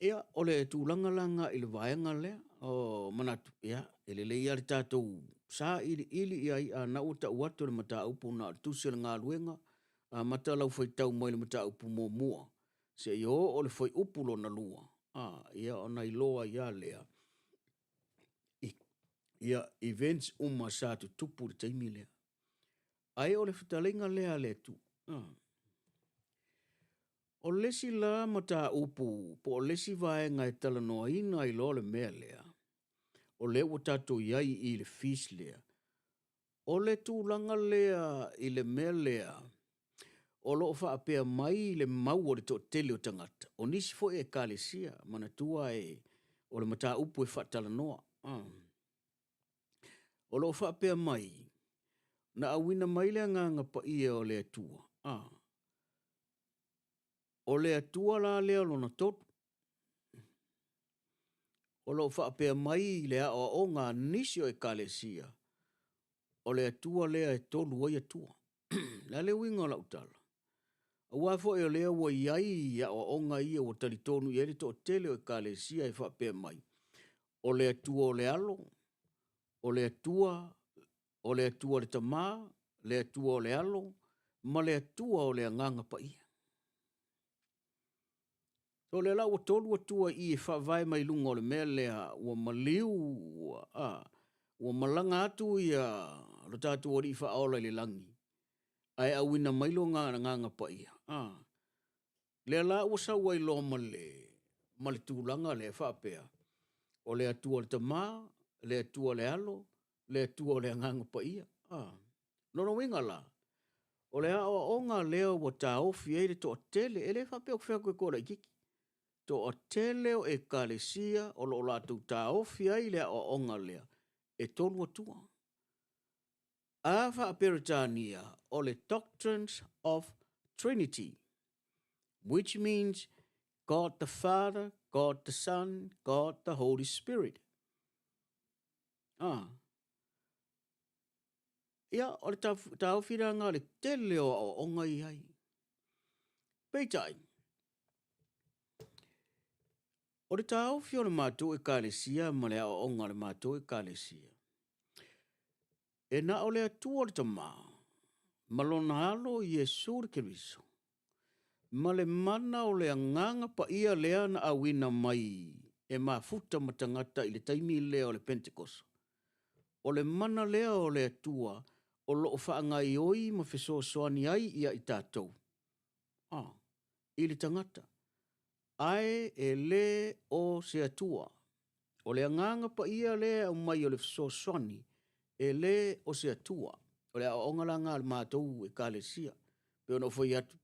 Ia, o le tulaga la lena i le vaega lea, o manatu, ia, e lelei lava le tatou sailiili i ai, a na ua tau atu le mataupu na o le tusi o le galuega, amata lau faitau mai le mataupu muamua, seia oo le fuaiupu lona lua, a, ia ona iloa ai lava lea, ia, events uma sa tutupu i le taimi lea. Ae o le fetalaiga lea a le Atua. O le isi la mataupu po o le isi vaega e talanoaina ai loa le mea lea, o lea ua tatou i ai i le feast lea, o le tulaga lea i le mea lea o lo o faapea mai le mau o le toatele o tagata, o nisi foi ekalesia, manatua e o le mataupu e faatalanoa. O lo o faapea mai, na auina mai le Agaga Paia o le Atua, a, o le Atua la lea lona tolu. O lo o faapea mai le aoaoga a nisi o ekalesia, o le Atua lea e tolu ai Atua. Le a le uiga o lau tala? Aua foi o lea ua i ai aoaoga ia ua talitonu i ai le toatele o ekalesia e faapea mai, o le Atua o le Alo, o le Atua, o le Atua le Tama, le Atua o le Alo, ma le Atua o le Agaga Paia. So lea la ua tolu Atua i i e faavae mai luga o le mea lea ua maliu, ua, a, ua malaga atu ia lo tatou Alii Faaola i le lagi, ae auina mai lona Agaga Paia. A, lea la ua sau ai loa ma le, ma le tulaga lea faapea, o le Atua le Tama, le Atua le Alo, le Atua o le Agaga Paia. A, lona uiga la, o le aoaoga lea ua taofi ai le toatele, e le faapea ou te fai atu e toa laitiiti, toatele o ekalesia o lo o latou taofi ai le aoaoga lea, e tolu Atua. A faa-Peretania, o le Doctrines of Trinity, which means God the Father, God the Son, God the Holy Spirit. Ah. Ia, o le taofi la lena o le tele o aoaoga i ai. Peitai, o le taofi o le matou ekalesia ma le aoaoga a le matou ekalesia, e na o le Atua le Tama ma lona Alo Iesu le Keriso. Ma le mana o le Agaga Paia lea na auina mai e mafuta ma tagata i le taimi lea o le Pentekoso, o le mana lea o le Atua o lo o faagaioi ma fesoasoani ai ia i tatou, a, i le tagata, ae e le o se Atua. O le Agaga Paia lea e aumai o le fesoasoani, e le o se Atua. O le aoaoga la lena a le matou Ekalesia. Pei ona ou fai atu,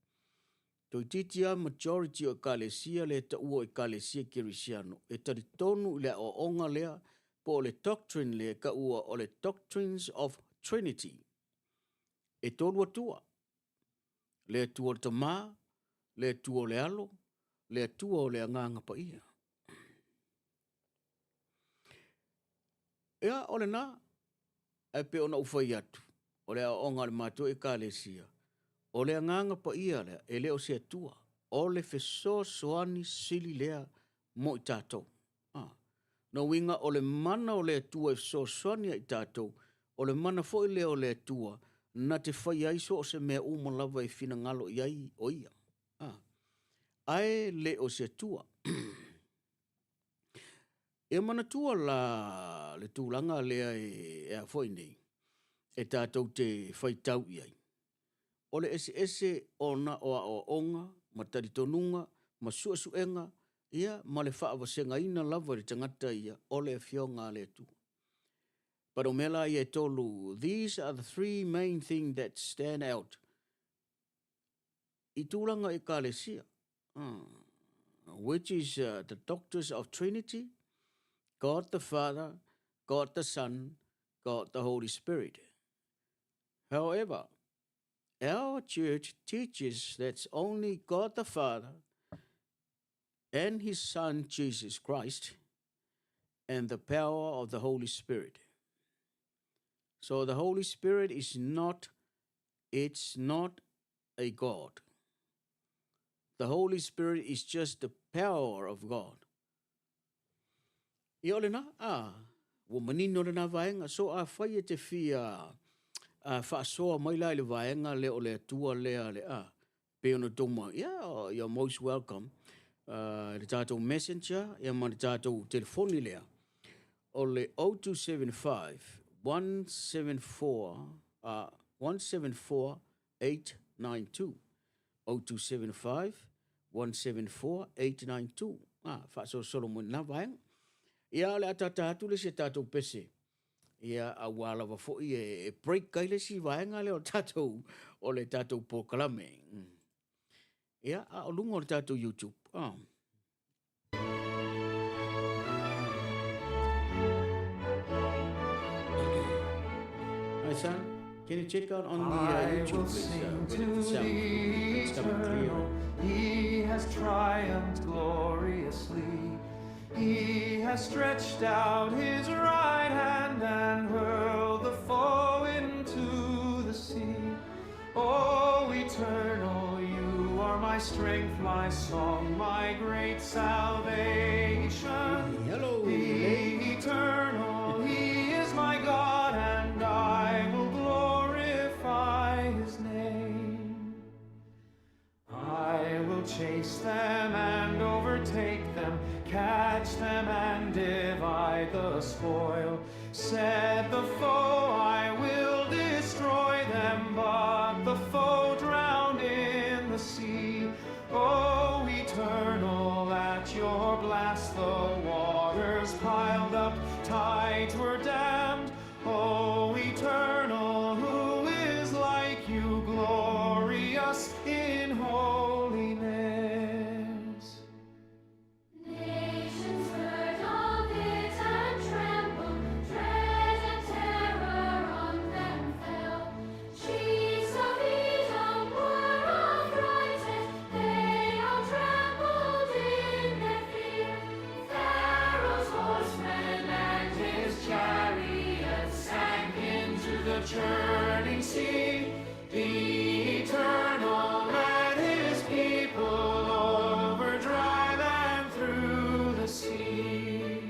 toeitiiti lava majority o Ekalesia lea e taua o Ekalesia Kerisiano, e talitonu i le aoaoga lea po o le doctrine lea e taua o le doctrines of Trinity. E tolu Atua. Le Atua o le Tama, le Atua o le Alo, le Atua o le Agaga Paia. Ia, o lena, ae pei ona ou fai atu, o le aoaoga a le matou Ekalesia, o le Agaga Paia lea, e le o se Atua, o le fesoasoani sili lea mo i tatou. Ah. Na uiga o le mana o le Atua e fesoasoani ia i tatou, o le mana foi lea o le Atua na te faia ai so o se mea uma lava e finagalo i ai o ia. Ah. Ae le o se Atua. E manatua la le tulaga lea e a foi nei, e tatou te faitau i ai. O le eseese ona o aoaoga ma talitonuga ma suesuega ia ma le faavasegaina lava i le tagata ia o le Afioga a le Atua. But o mea la ia e tolu, these are the three main things that stand out i tulaga Ekalesia, which is the doctors of Trinity, God the Father, God the Son, God the Holy Spirit. However, our church teaches that only God the Father and His Son Jesus Christ and the power of the Holy Spirit. So the Holy Spirit is not, it's not a God. The Holy Spirit is just the power of God. Ia o lena, a, ua manino lena vaega. So afai e te fia a, faasoa mai la i le vaega lea o le Atua lea le a, pei ona tou ma, yeah, you're most welcome. Le tatou messenger ia ma le tatou telefoni lea o le 0275 174 174 892. 0275 174 892. Ah, faasolosolo mo lena vaega. Ia, o le a tata atu le isi a tatou pese. Ia, aua lava foi e break ai le isi vaega lea o tatou, o le tatou polokalame. Ia, a o luga o le tatou YouTube. Ah. Hi, son. Can you check out on the I YouTube, will please? sing Whether to the sound the is coming clear? eternal. He has triumphed gloriously. He has stretched out his right hand and hurled the foe into the sea. O eternal, you are my strength, my song, my great salvation. Hello, The Elaine. eternal, he is my God, and I will glorify his name. I will chase them and overtake them, catch them and divide the spoil. Said the foe, I will destroy them, but the foe drowned in the sea. O eternal, at your blast the waters piled up, tides were dammed. O eternal, who is like you, glorious in holiness? Nations heard of it and trembled, dread and terror on them fell. Chiefs of Edom were affrighted, they all trembled in their fear. Pharaoh's horsemen and his chariots sank into the churning sea. The eternal led his people over dry land through the sea.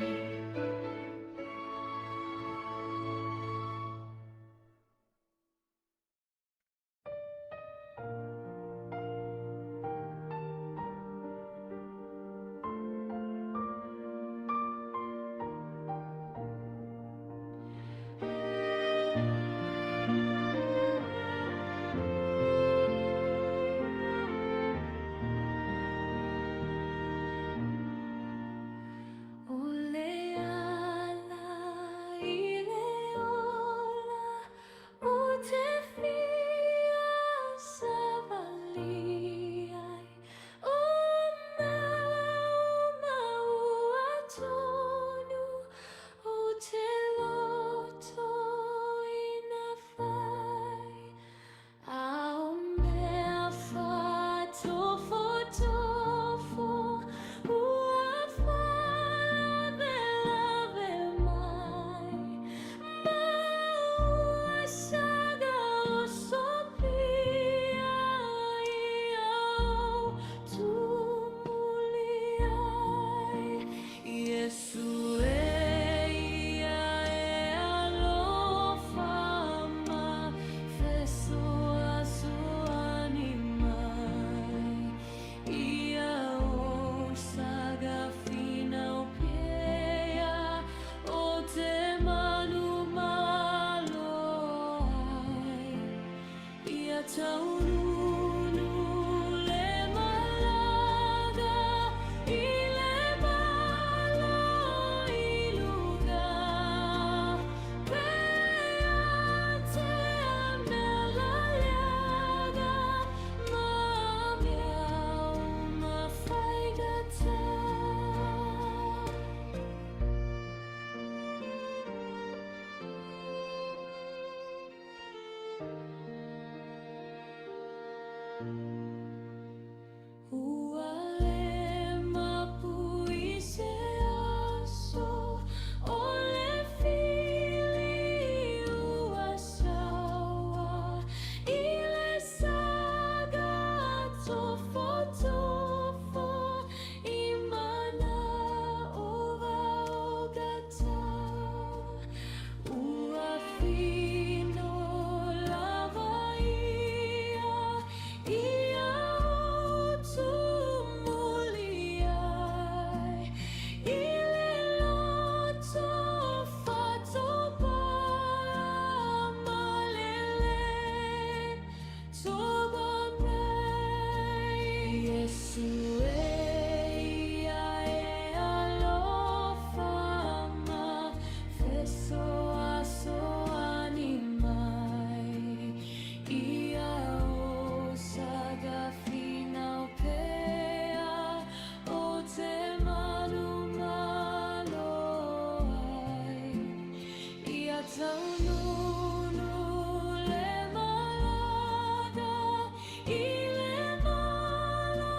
Ua le mapu i se aso o le fili ua saua i le saga tofotofo i mana o vaogata. Ua fino lava ia ia utu muli ai i le loto fatopa malele toba nei. Iesu e ia e alofa ma fesoasoani mai ia o sagafinau pea o te manumalo ai. Ia taununu le malaga i le malo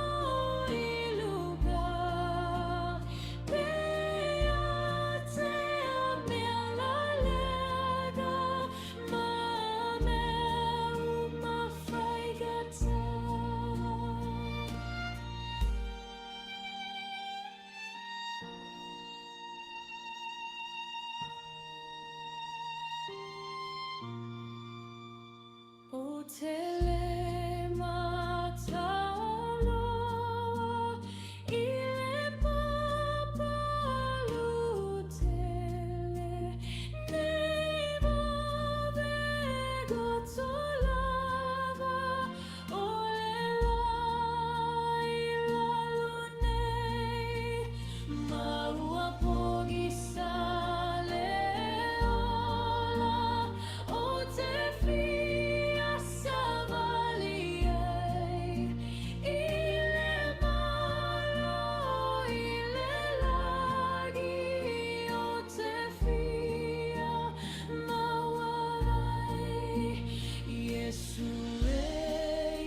i luga pea tea mea lalega ma mea uma faigata. O te le mataaloa i le papalutele nei vave goto lava o le la i lalo nei ma ua pogisa le ola o te fia savali ai i le malo i le lagi o te fia maua ai. Iesu e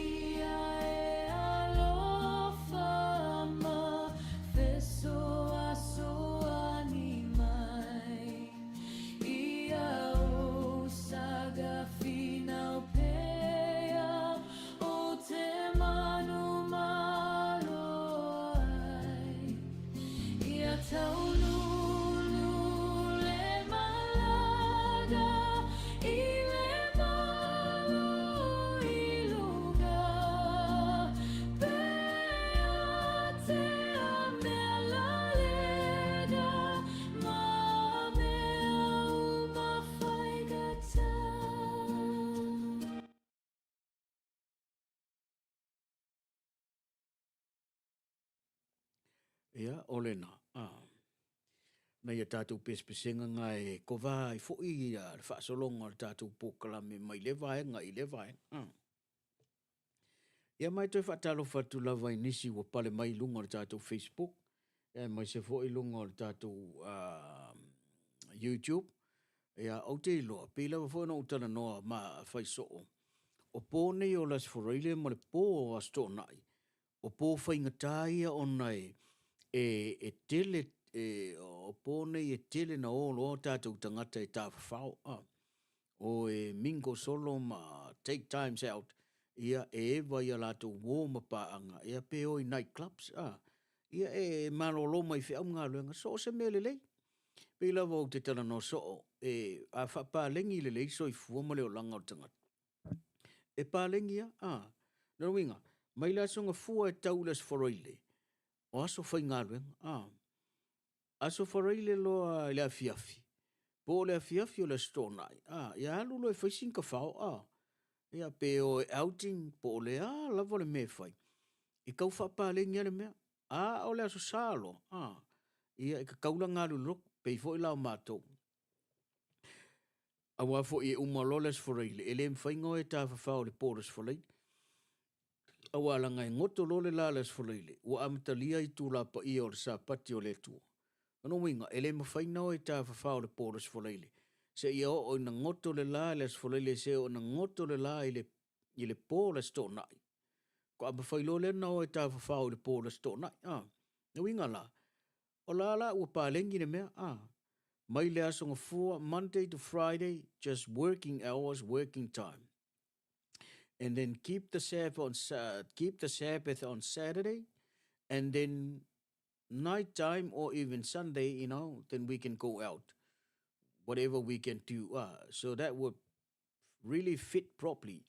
ia e alofa ma fesoasoani mai ia o sagafinau pea o te manumalo ai. Ia taununu le malaga i le malo i luga pea tea mea lalega ma mea uma faigata. Ia, o lena, a. Nai a tatou pesepesega nga e kova ai foi ia le faasologa o le tatou polokalame mai lea vaega i lea vaega. A. Ia mai toe faatalofa atu lava i nisi ua pale mai i luga o le tatou Facebook, ia aemaise foi i luga o le tatou YouTube. Ia, ou te iloa, pei lava foi ona ou talanoa ma fai soo, o po nei o le Aso Faraile ma le po o Aso Toonai, o po faigata ia ona e, e, e tele, e, o po nei e tele na o loa o tatou tagata e tafafao, a, o e mingle solo ma take times out, ia, e eva i a latou uo ma paaga, ia, pe o i night clubs, a, ia, e malolo mai feau ma galuega, so o se mea lelei. Pei lava ou te talanoa soo, e, a faapalegi lelei soifua ma le olaga o le tagata, E palegi a, a. Lona uiga, mai le Aso Gafua e tau i le Aso Faraile, o aso faigaluega, a. Aso Faraile loa i le afiafi, po o le afiafi o le Aso Toonai, a, ia alu loa e fai sina kafao, a. Ia, pe o e outing, po o le a lava le mea e fai, e tau faapalegi lava le mea. A o le Aso Sa loa, a, ia e tatau la ona alu i le lotu, pei foi la o matou. Aua foi e uma loa le Aso Faraile, e le mafai ona o e tafafao i le po o le Aso Faraile. Aua leaga e goto loa le la o le Aso Faraile, ua amatalia itula paia o le Sapati o le Atua. O lona uiga, e le mafai ona o e tafafao i le po o le Aso Faraile, seia oo ina goto le la i le Aso Faraile, seia oo ina goto le la i le, i le po o le Aso Toonai. Faatoa mafai loa lea ona o e tafafao i le po o le Aso Toonai. A, le uiga la, o la la ua paleni le mea, a, mai le Aso Gafua, Monday to Friday, just working hours, working time. And then keep the Sabbath on, keep the Sabbath on Saturday, and then night time or even Sunday, you know, then we can go out. Whatever we can do. So that would really fit properly.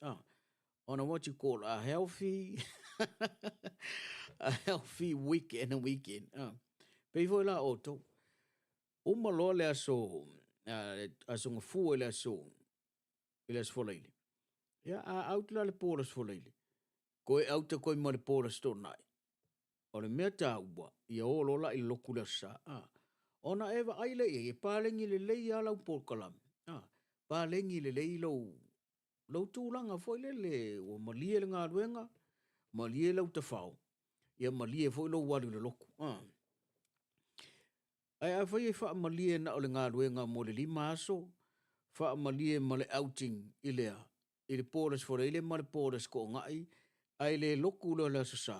On a what you call a healthy a healthy week and a weekend. Pei foi la outou. Uma loa le aso, aso gafua i le aso, i le aso Folaile. Ia, a out la le po o le aso Folaile. Koe auta koe ma le po o le aso Toonai. O le mea taua, ia o loa la i le lotu le Aso Sa. A, ona e vaai lea i ai, e paleni lelei lava lau polokalame. A, paleni lelei lou, lou tulaga foi lele ua malie le galuega, malie lau tafao, ia malie foi lou alu i le lotu. A. Ae afai e faamalie na o le galuega mo le 5 aso, faamalie ma le outing i lea, i le po o le Aso Faraile ma le po o le Aso Toonai, ae le lotu loa le Aso Sa,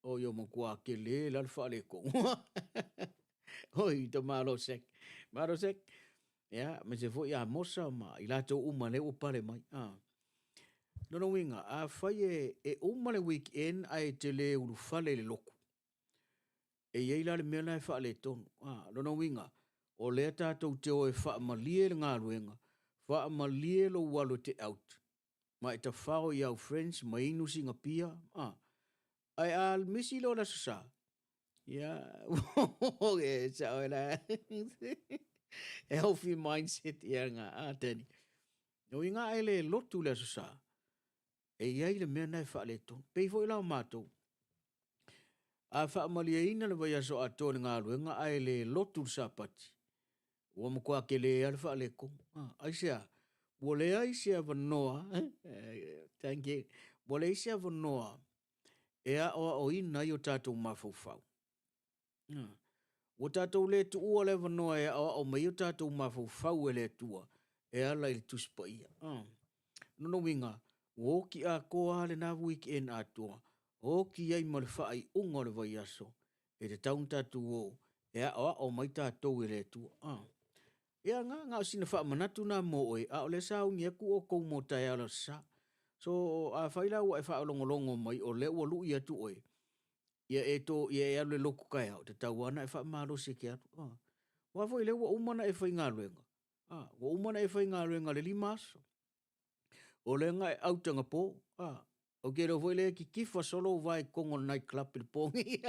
oi o matua tele la le faaletonu. Oi, tamalo sek. Malo sek. Ia, me se foi Amosa ma i latou uma lea ua pale mai. Ah. Lona uiga, afai e, e uma le weekend ae e te le ulufale i le lotu, E i ai la le mea la e faaletonu. A, lona uiga, o lea tatou te o e faamalie le galuega, faamalie lou alu e te out, ma e tafao i au friends ma inu sina pia, a. Ae a misi loa le Aso Sa, ia, e sao e la, healthy mindset ia nga, a, Danny. Lona uiga a e le lotu le Aso Sa, e i ai le mea na e faaletonu. Pei foi la o matou, A faamalieina le vaiaso atoa i le galuega ae le lotu le Sapati, ua matua tele lava le faaletonu. Aisea? Ua leai se avanoa, thank you, ua leai se avanoa e aoaoina ai o tatou mafaufau. Ua tatou le tuua le avanoa e aoao mai ai o tatou mafaufau e le Atua e ala i le Tusi Paia. Lona uiga, ua oti atoa lava lena weekend atoa, oti ai ma le faaiuga o le vaiaso e tatau ona tatou o e aoao mai tatou e le Atua. Ia, na, na o sina faamanatu na mo oe, a o lea sa uni atu outou mo taeao le Aso Sa. So, afai la ua e faalogologo mai o lea ua lui atu oe, ia e to, ia e alu e lotu taeao, tatau lava ona e faamalosi e te alu. Aua foi o lea ua uma ona e faigaluega, ua uma ona e faigaluega i le 5 aso. O lea na e autaga po, ou te iloa foi lea e kitifa solo ou vae i totonu o le night club i le po nei.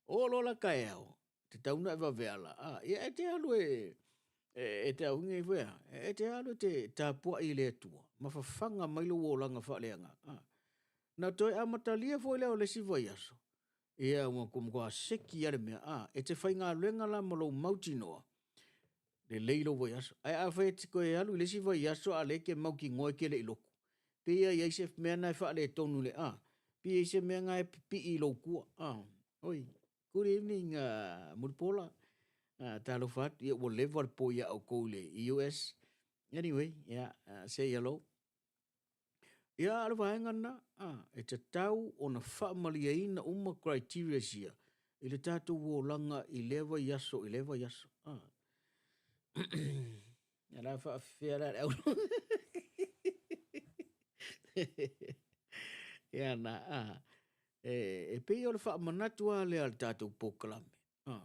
O loa la taeao, tatau ona e vave ala, ia e te alu e, e te auina ifo ea, e te alu e te tapuai i le Atua, ma fafaga mai lou olaga faaleagaga. Na toe amatalia foi lea o le isi vaiaso, ia ua matua seki lava le mea, a, e te faigaluega la ma lou mautinoa, lelei lou vaiaso. Ae afai e te toe alu i le isi vaiaso a o lea e te mautinoa e te le i lotu, pei e i ai se mea na e faaletonu i le, a, pei e i ai se mea na e pipii i lou tua, a, oi, good evening, Mulipola, talofa atu, ia ua leva le po ia outou i le US. Anyway, yeah, say hello. Ia, a o le vaega lena, a, e tatau ona faamalieina uma criterias ia i le tatou olaga i lea vaiaso i lea vaiaso. A. Ia la faafefea la le au. Ia na, a, e, e pei o le faamanatu lava lea a le tatou polokalame. A.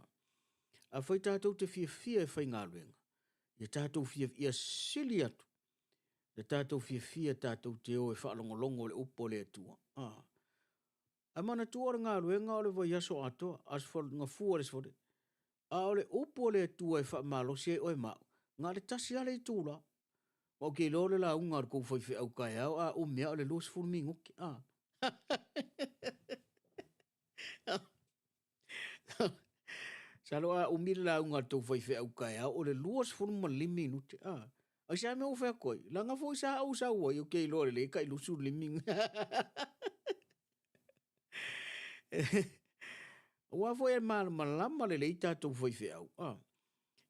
Afai tatou te fiafia e faigaluega, ia tatou fia, ia sili atu le tatou fiafia tatou te o e faalogologo i le upu a le Atua. A. Ae manatua o le galuega o le vaiaso atoa, aso gafua i le aso faraile. A o le upu a le Atua e faamalosi ai oe ma au, na o le tasi lava le itula. Ma ou te iloa o le lauga a le tou faifeau taeao a umi lava o le 20 minute. A. Masalo a umi le lauga a le tou faifeau taeao o le 25 minute. A. Aisea mea ua fai atu ai? Leaga foi sa ou sau ai, ou te iloa lelei tai 25. Aua foi e malamalama lelei tatou faifeau. A.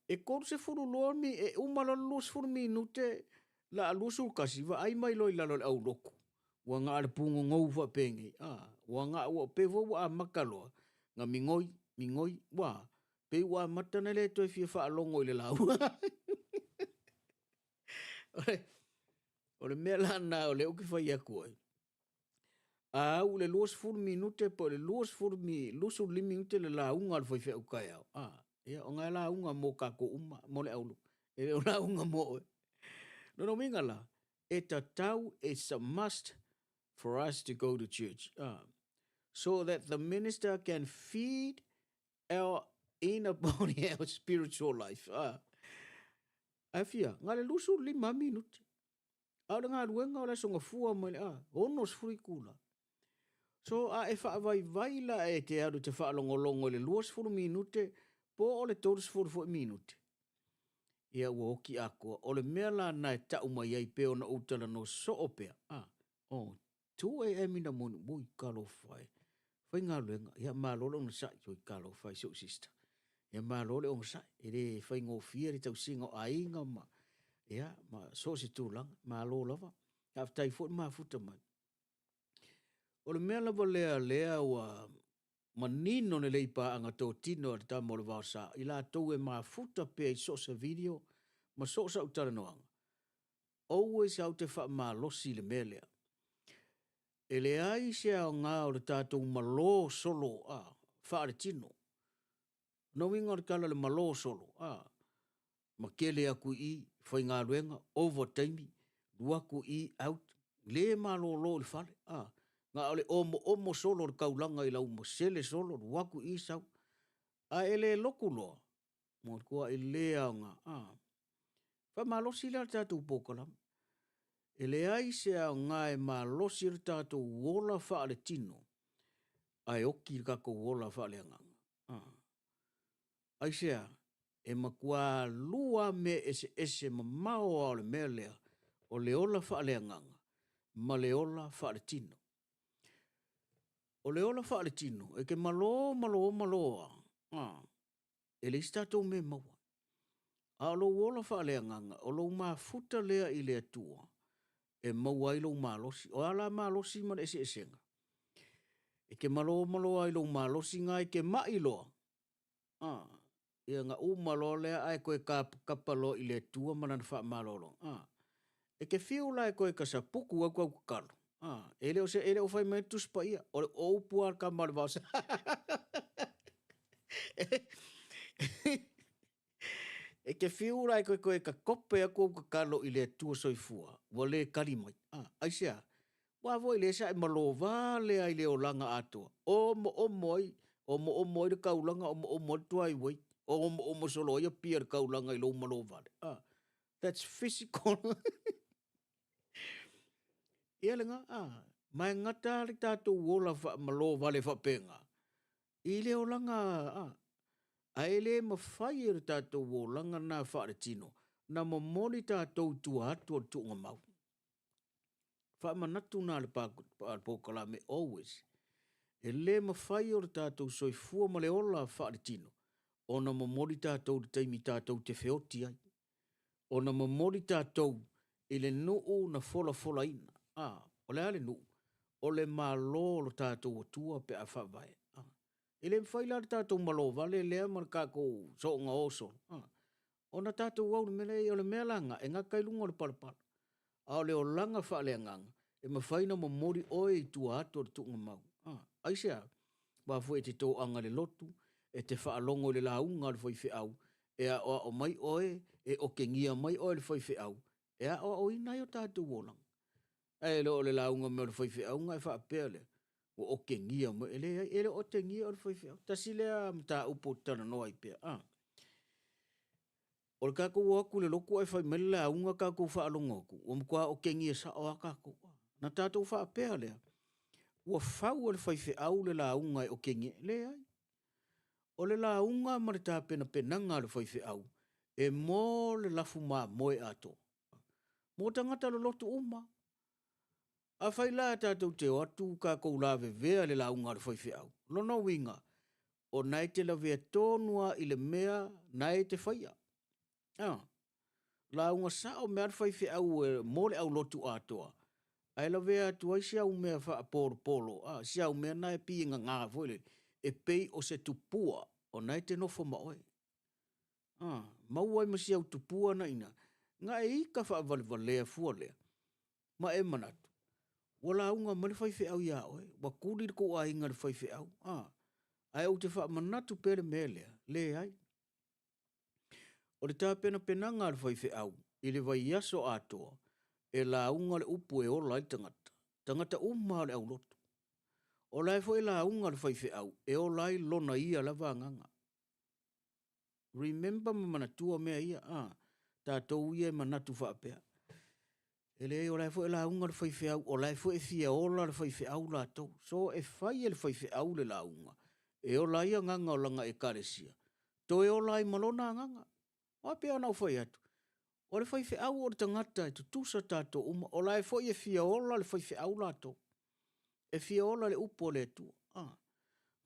E 32 mi, e uma loa le 20 minute, la 21, vaai mai loa i lalo o le aulotu. Ua na o le pugogou faapenei, a, ua na ua pei foi ua amata loa na migoi, migoi, ua pei ua amata ona le toe fia faalogo i le lauga. O le mea la lena o lea ou te fai atu ai, a au i le 20 minute po o le 25 minute le lauga a le faifeau taeao, a, ia, o na e lauga mo tatou uma, mo le auluku, e le o lauga mo oe. Lona uiga la, e tatau, it's a must for us to go to church, so that the minister can feed our inner body, our spiritual life. Ae fia, na o le 25 minute. A o le galuega o le aso gafua mai le a, 60 itula. So a e faavaivai la e te alu e te faalogologo i le 20 minute po o le 30 foi minute, ia ua oti atoa. O le mea la lena e tau mai ai pei ona ou talanoa soo pea, a, oh, 2 am in the morning, ui, talofa e, faigaluega, ia malo le onosai, oi, talofa e si ou sister. Ia malo le onosai, e le faigofie le tausiga o aiga ma, ia, ma so o se tulaga, malo lava. Faafetai foi le mafuta mai. O le mea lava lea lea ua manino lelei paaga totino a le tama o le Vaosa, i latou e mafuta pea i so o se video ma so o sau talanoaga, always au te faamalosi i le mea lea. E leai se aoga o le tatou malo solo a faaletino. Na uiga o le tala o le malo solo a ma kele atu i i, faigaluega, ova taimi, lu atu i i, out, le malolo i le fale, a, na o le omoomo solo o le taulaga i lau masele solo, lu atu i i, sau. Ae e le lotu loa, matuai le aoga, a. Faamalosi la le tatou polokalame. E leai se aoga e malosi ai le tatou ola faaletino, ae oti le tatou ola faaleagaga. A. Aisea? E matua lua lava mea eseese mamao lava o le mea lea, o le ola faaleagaga ma le ola faaletino. O le ola faaletino, e te malo malo malo lava, a, e leai se tatou mea e maua. A o lou ola faaleagaga, o lou mafuta lea i le Atua e maua ai lou malosi. O a la malosi ma le eseesega? E te malo malo lava i lou malosi na, e te mai loa, a, ia na uma loa lea ae toe tapatapa loa i le Atua ma lana faamalologa. A, e te fiu la e toe tasaputu atu au tatalo, a, e le o se, e le o fai mai le Tusi Paia, o le o upu lava a le tama o le Vaosa. E te fiu la e toe toe tatope atu au tatalo i le Atua soifua, ua le tali mai. A, aisea? Aua foi lea sa e malova lea i le olaga atoa, omoomo ai, omoomo ai le taulaga, omoomo ai le driveway, omoomo solo ai Apia i le taulaga i lou malo vale. A, that's physical. Ia lena, a, ma e gata le tatou ola faamalo vale faapena i le olaga, a, ae e le mafai e le tatou olaga na faaletino na momoli tatou i tua atu o le tuugamau. Faamanatu na le polokalame always. E le mafai o le tatou soifua ma le ola faaletino ona momoli tatou i le taimi tatou te feoti ai. Ona momoli tatou i le nuu na folafolaina. A, o le a le nuu? O le Malo o lo tatou Atua pe a faavae. A, e le mafai la le tatou malo vale lea ma le tatou soonga o solo. A, ona tatou au i le mea lea, o le mea la lena, e gata i luga o le palapala. A o le olaga faaleagaga, e mafai ona momoli oe i tua atu o le tuugamau. A, aisea? Aua foi e te toaga i le lotu, e te faalogo i le lauga a le faifeau, e aoao mai oe, e otegia mai oe e le faifeau, e aoaoina ai o tatou olaga. Ae le o le lauga mai o le faifeau ona e faapea lea, ua otegia mai. E leai, e le o otegia oe e le faifeau. Tasi lea mataupu ou te talanoa ai pea. A. O le tatou o atu i le lotu ae fai mai le lauga tatou faalogo atu, ua matua otegia sao lava tatou. Na tatou faapea lea, ua fau e le faifeau le lauga e otegia. Leai. O le lauga ma le tapenapenaga a le faifeau e mo le lafu mamoe atoa. Mo tagata lolotu uma. Afai la tatou te o atu tatou lavevea i le lauga a le faifeau, lona uiga, o na e te lavea tonu lava i le mea na e te faia. A, lauga sao mea a le faifeau mo le aulotu atoa. Ae lavea atu ai si au mea faapolopolo, a, si au mea na e pigaga foi lele, e pei o se tupua o na e te nofo ma oe. A, maua ai ma si au tupua na ina, na e ika faavalevalea fua lea, ma e manatu, ua lauga mai le faifeau iā oe, ua tuli le tou aiga i le faifeau, a, ae ou te faamanatu pea le mea lea, leai. O le tapenapenaga a le faifeau i le vaiaso atoa, e lauga le upu e ola ai le tagata, tagata uma lava o le aulotu. O la e foi e lauga le faifeau e ola ai lona ia lava agaga. Remember ma manatua mea ia, a, tatou ia e manatu faapea. E leai, o la e foi e lauga le faifeau, o la e foi e fia ola le faifeau latou. So e fai e le faifeau le lauga e ola ai agaga o lana ekalesia, toe ola ai ma lona agaga. Aua e pei ona ou fai atu, o le faifeau o le tagata e tutusa tatou uma, o la e foi e fia ola le faifeau latou. E fia ola i le upu a le Atua. A.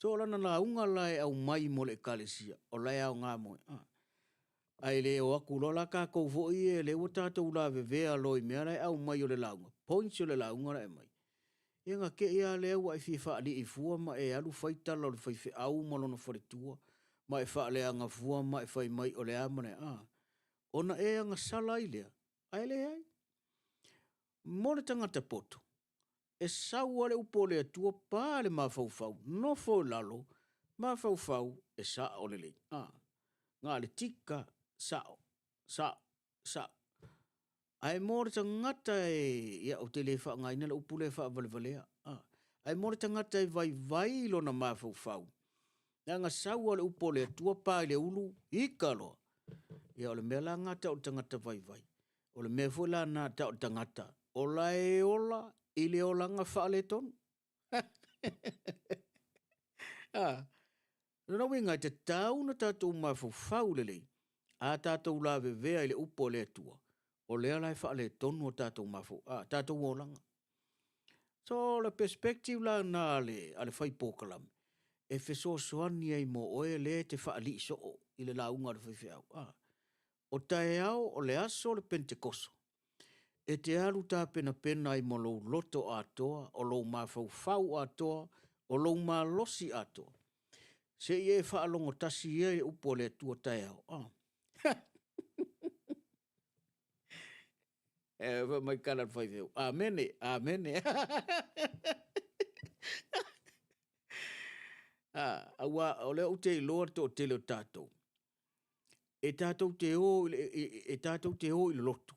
So o lana lauga la e aumai mo le ekalesia, o la e aoga mo e. A. Ae le o atu loa la tatou foi ia lea ua tatou lavevea loa i mea la e aumai o le lauga, points o le lauga la e aumai, ia ona te i lava lea ua e fia faalii fua ma e alu fai tala o le faifeau ma lona faletua, ma e faaleaga fua ma e fai mai o le a ma le a, ona e agasala ai lea, ae leai. Mo le tagata poto, e sau lava le upu a le Atua pa le mafaufau, nofo i lalo, mafaufau, e sao lelei. A, na o le tika, sao, sao, sao. Ae mo le tagata e, ia ou te le faaaogaina le upu lea faavalevalea, a, ae mo le tagata e vaivai lona mafaufau, leaga sau lava le upu a le Atua pa i le ulu, ika loa. Ia o le mea la lena tau o le tagata vaivai. O le mea foi la lena tau o le tagata o la e ola i le olaga faaletonu. A, lona uiga e tatau ona tatou mafaufau lelei, a tatou lavevea i le upu a le Atua, o lea la e faaletonu o tatou mafau, a, tatou olaga. So o le perspective la lena a le, a le fai polokalame, e fesoasoani ai mo oe lea e te faalii soo i le lauga a le faifeau. A, o taeao o le aso o le Penetekoso, e te alu tapenapena ai ma lou loto atoa, o lou mafaufau atoa, o lou malosi atoa, se i e faalogo tasi ia i le upu a le Atua taeao. A. E fai mai tala le faifeau, Amene, amene. A, aua o lea ou te iloa le toatele o tatou, e tatou te o i le, e tatou te o i le lotu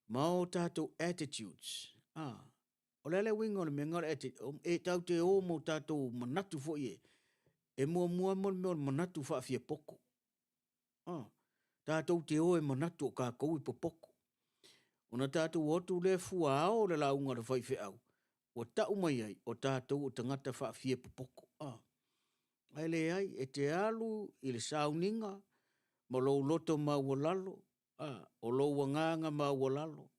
ma o tatou attitudes. A, o le a le uiga o le mea lena o le attitude? E tatou te o ma o tatou manatu foi e, e muamua mo le mea o le manatu faafiapoto. A, tatou te o e manatu o tatou e popoto. Ona tatou o atu lea fua ao le lauga a le faifeau, ua tau mai ai, o tatou o tagata faafiapopoto. A, ae leai, e te alu i le sauniga ma lou loto maualalo, a, o lou agaga maualalo,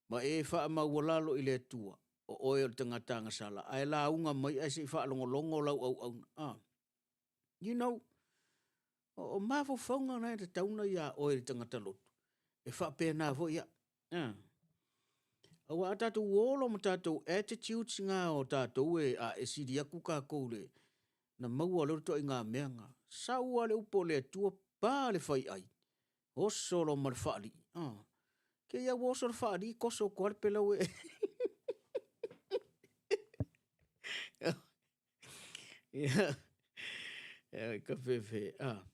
ma e faamaualalo i le Atua, o oe o le tagata agasala, ae lauga mai ae se i faalogologo lau auauna. A, you know, o mafaufauga na e tatau ona ia oe le tagata lotu, e faapena foi au. A. Aua a tatou o loa ma tatou attitudes na o tatou e, a, e sili atu tatou le, na maua loa le ituaiga mea na. Sau lava le upu a le Atua, pa le faiai, oso loa ma le faalii. A. Kei a ua oso le faalii, toso atu lava le pelau e... Ia, e ka fefe, a.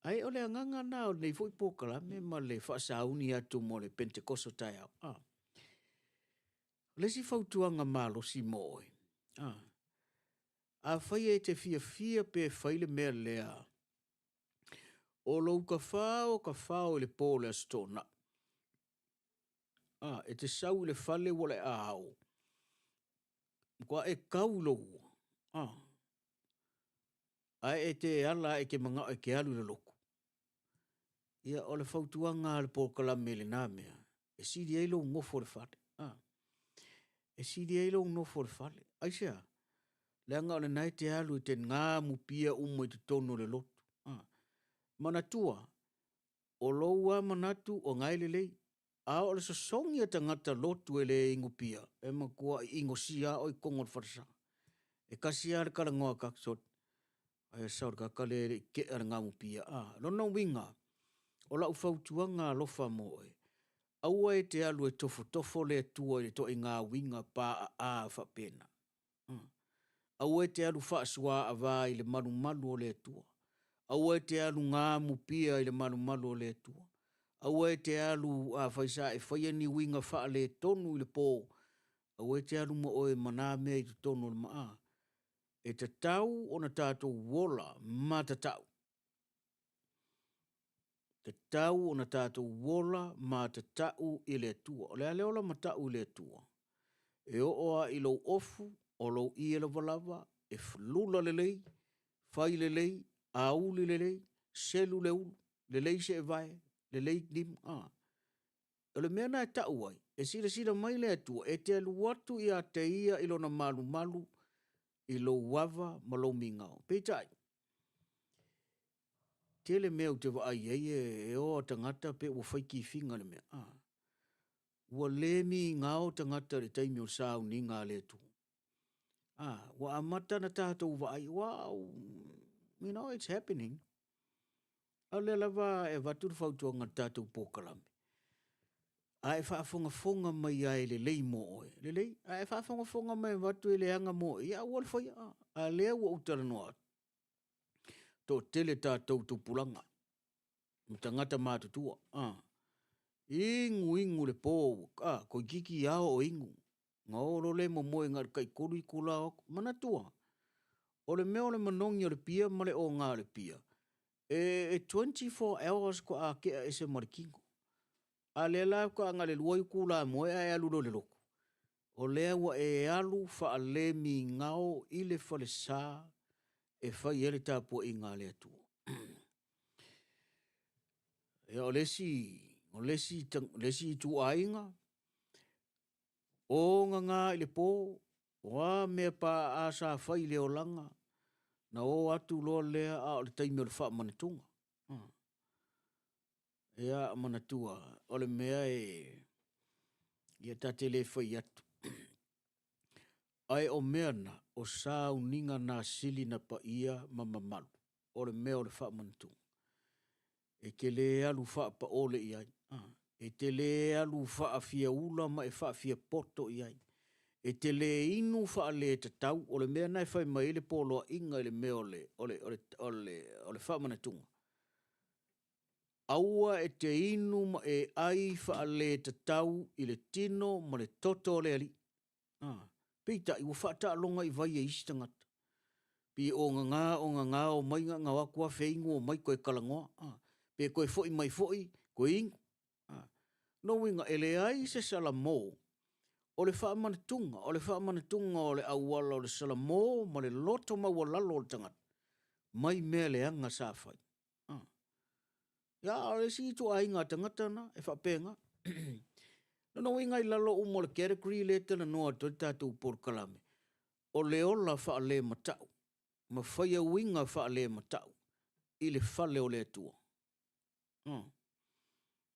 Ae o le agaga na o lenei foi polokalame ma le faasauni atu mo le Pentekoso taeao. A. O le isi fautuaga malosi mo oe, a. Afai e te fiafia pe fai le mea lea, o lou tafao tafao i le po o le Aso Toonai, a, e te sau i le fale ua le ao, matua e kau i lou ua, a, ae e te ala e te manao e te alu i le lotu. Ia, o le fautuaga a le polokalame i lena mea, e sili ai lou nofo i le fale. A, e sili ai lou nofo i le fale. Aisea? Leaga o lena e te alu e te gamupia uma i totonu o le lotu. A, manatua, o lou lava manatu o na e lelei. A o le sosogi a tagata lotu e le inupia, e matuaʻi inosia a oe i totonu o le falesa. E kasi lava le talanoa a tatou, ae sao le tagata lea e le i tea le gamupia. A, lona uiga, o lau fautuaga alofa mo oe, aua e te alu e tofotofo le Atua i le ituaiga uiga paaa faapena. Aua e te alu faasuaava i le malumalu o le Atua. Aua e te alu gamupia i le malumalu o le Atua. Aua e te alu, afai sa e faia ni uiga faaletonu i le po, aua e te alu ma oe ma na mea i totonu o le maa. E tatau ona tatou ola matatau. Tatau ona tatou ola matatau i le Atua. O le a le ola matau i le Atua? E oo lava i lou ofu, o lou ie lavalava, e lula lelei, fai lelei, auli lelei, selu le ulu, lelei seevae, lelei lima. A. O le mea lena e tau ai, e silasila mai le Atua, e te alu atu ia te Ia i Lona malumalu i lou ava ma lou migao. Peitai, tele mea ou te vaai ai e o a tagata pe ua fai tifiga i le mea. A. Ua le migao tagata i le taimi o le sauniga a le Atua. A, ua amata ona tatou vaai, wow, you know, it's happening. A o lea lava e avatu le fautuaga i le tatou polokalame. A e faafogafoga mai lava e lelei mo oe, lelei. A e faafogafoga mai e avatu e leaga mo oe, ia aua le faia. A lea ua ou talanoa atu, toatele tatou tupulaga ma tagata matutua. A, inu inu le po, a, toeitiiti ao o inu. Ona o loa lea momoe na o le tai tolu itula o atu. Manatua, o le mea o le manogi o le pia ma le oga o le pia, e 24 hours faatoa tea ese ma le tino. A lea la faatoa na o le lua itula moe ae alu loa i le lotu, o lea ua e alu faalemigao i le falesa e fai ai le tapuaiga a le Atua. Ia, o le isi, o le isi, o le isi ituaiga, o gaga i le po, o a mea paaa sa fai i le olaga, na o atu loa lea a o le taimi o le faamanatuga. Ia, manatua, o le mea e, ia ta te le fai atu. Ae o mea na, o sauniga na sili na paia ma mamalu, o le mea o le faamanatuga. E te le alu faapaole i ai, e te le alu faafiaula ma e faafiapoto i ai, e te le inu faaletatau, o le mea lena e fai mai ai le poloaiga i le mea o le, o le, o le, o le, o le faamanatuga. Aua e te inu ma e ai faaletatau i le tino ma le toto o le Alii. A, peitai ua faataaloga i vai e isi tagata. Pei o gaga o gaga o mai na o atu afe inu omai toe talanoa. A, pe toe foi mai foi toe inu. A, lona uiga e leai se salamo o le faamanatuga, o le faamanatuga o le auala o le salamo ma le loto maualalo o le tagata mai mea leaga sa fai. A. Ia, o le isi ituaiga tagata na e faapena. Lona uiga i lalo uma o le category lea e talanoa atu ai le tatou polokalame, o le ola faalematau ma faia uiga faalematau i le fale o le Atua.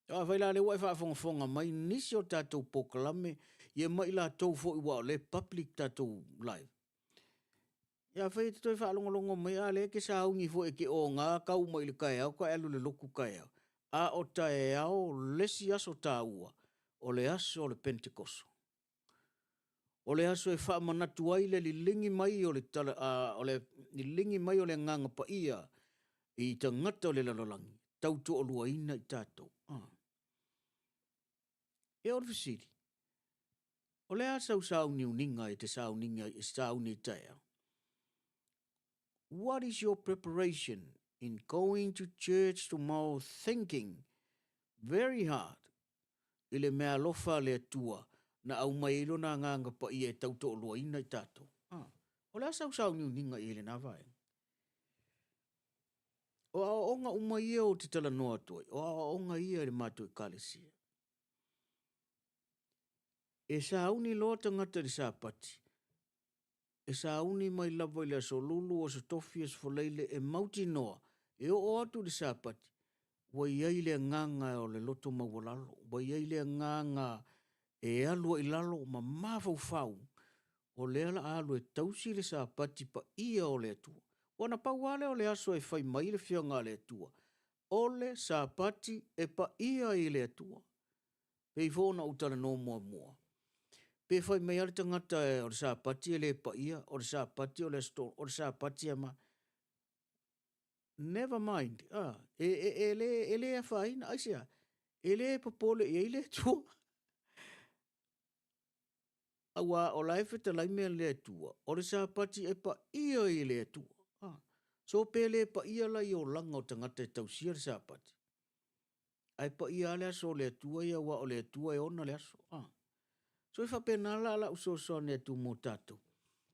Afai la o lea ua e faafogafoga mai nisi o tatou polokalame, ia ma i latou foi aua o lea e public tatou live, Ia afai e te toe faalogologo mai, a lea e te sauni foi e te oga tau mai i le taeao ta e alu i le lotu taeao. A o taeao le isi aso taua, o le aso o le Penetekoso. O le aso e faamanatu ai le liligi mai o le tala, a, o le liligi mai o le Agaga Paia i tagata o le lalolagi, tautoaluaina i tatou. A. Ia o le fesili, O le a sau sauniuniga e te sauniga e sauni i taeao? What is your preparation in going to church tomorrow thinking very hard i le meaalofa a le Atua na aumai ai Lona Agaga Paia e tautoaluaina i tatou? Ah, o le a sau sauniuniga i ai i lena vaega? O aoaoga uma ia ou te talanoa atu ai, o aoaoga ia i le matou Ekalesia. E sauni loa tagata i le Sapati, e sauni mai lava i le Aso Lulu, Aso Tofi, Aso Faraile, e mautinoa e oo atu i le Sapati, Ua i ai le agaga o le loto maualalo, ua i ai le agaga e alu ai i lalo ma mafaufau, o lea la a alu e tausi le Sapati paia o le Atua. Ua na pau lava lea o le aso e fai mai le Afioga a le Atua, o le Sapati e paia i le Atua. Pei foi ona ou talanoa muamua, pe fai mai lava le tagata o le Sapati e le paia, o le Sapati o le Aso Toonai, o le Sapati e ma... Never mind, ah, e, e, e, le, e le afaina, aisea, e le popole i ai le Atua. Aua o la e fetalai mea le Atua, o le Sapati e paia i le Atua. Ah. So pe le paia la i olaga o tagata e tausia le Sapati. Ae paia lava le aso o le Atua ia aua o le Atua e ona le aso. Ah. So e faapena la lau fesoasoani atu mo tatou.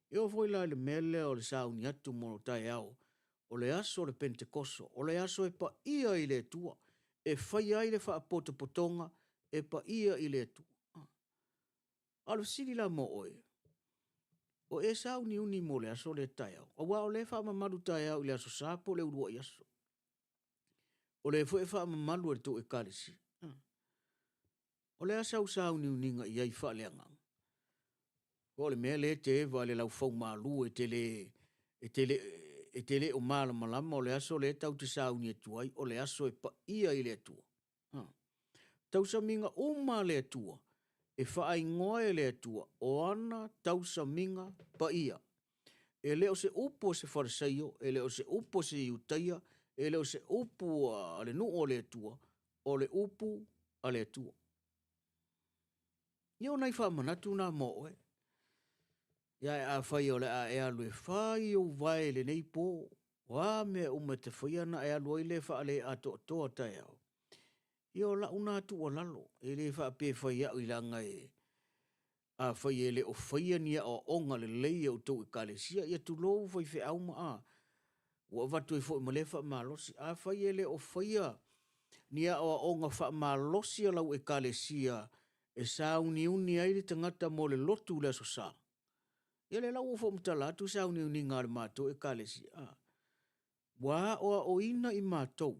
E oo foi la i le mea lea o le sauni atu mo taeao, o le aso o le Penetekoso, o le aso e paia i le Atua, e faia ai le faapotopotoga e paia i le Atua. A o le fesili la mo oe, o e sauniuni mo le aso lea taeao, aua o lea e faamamalu taeao i le Aso Sa po o le uluai aso. O lea foi e faamamalu e le tou ekalesia. O le a sau sauniuniga i ai faaleagaga? Po o le mea lea e te eva i le laufaumalu e te le, e te le, e te le o malamalama o le aso lea tatou te sauni atu ai, o le aso e paia i le Atua. Ha. Tausamiga uma a le Atua, e faaigoa e le Atua o ana tausamiga paia. E le o se upu a se Farisaio, e le o se upu a se Iutaia, e le o se upu a le nuu o le Atua, o le upu a le Atua. Ia o nai faamanatu na mo oe. Ia ae afai o le a e alu e fai ou vae i lenei po, o a mea uma e te faia ona e alu ai lea faale-atoatoa taeao. Ia o lau na tuualalo, e le faapea e fai au i laga e afai e le o faia ni aoaoga lelei e outou ekalesia, ia tulou faifeau ma a, ua avatu ai foi ma lea faamalosi. Afai e le o faia ni aoaoga faamalosi a lau ekalesia e sauniuni ai le tagata mo le lotu i le Aso Sa, ia lea la ua ou faamatala atu sauniuniga a le matou ekalesia, a, ua aoaoina i matou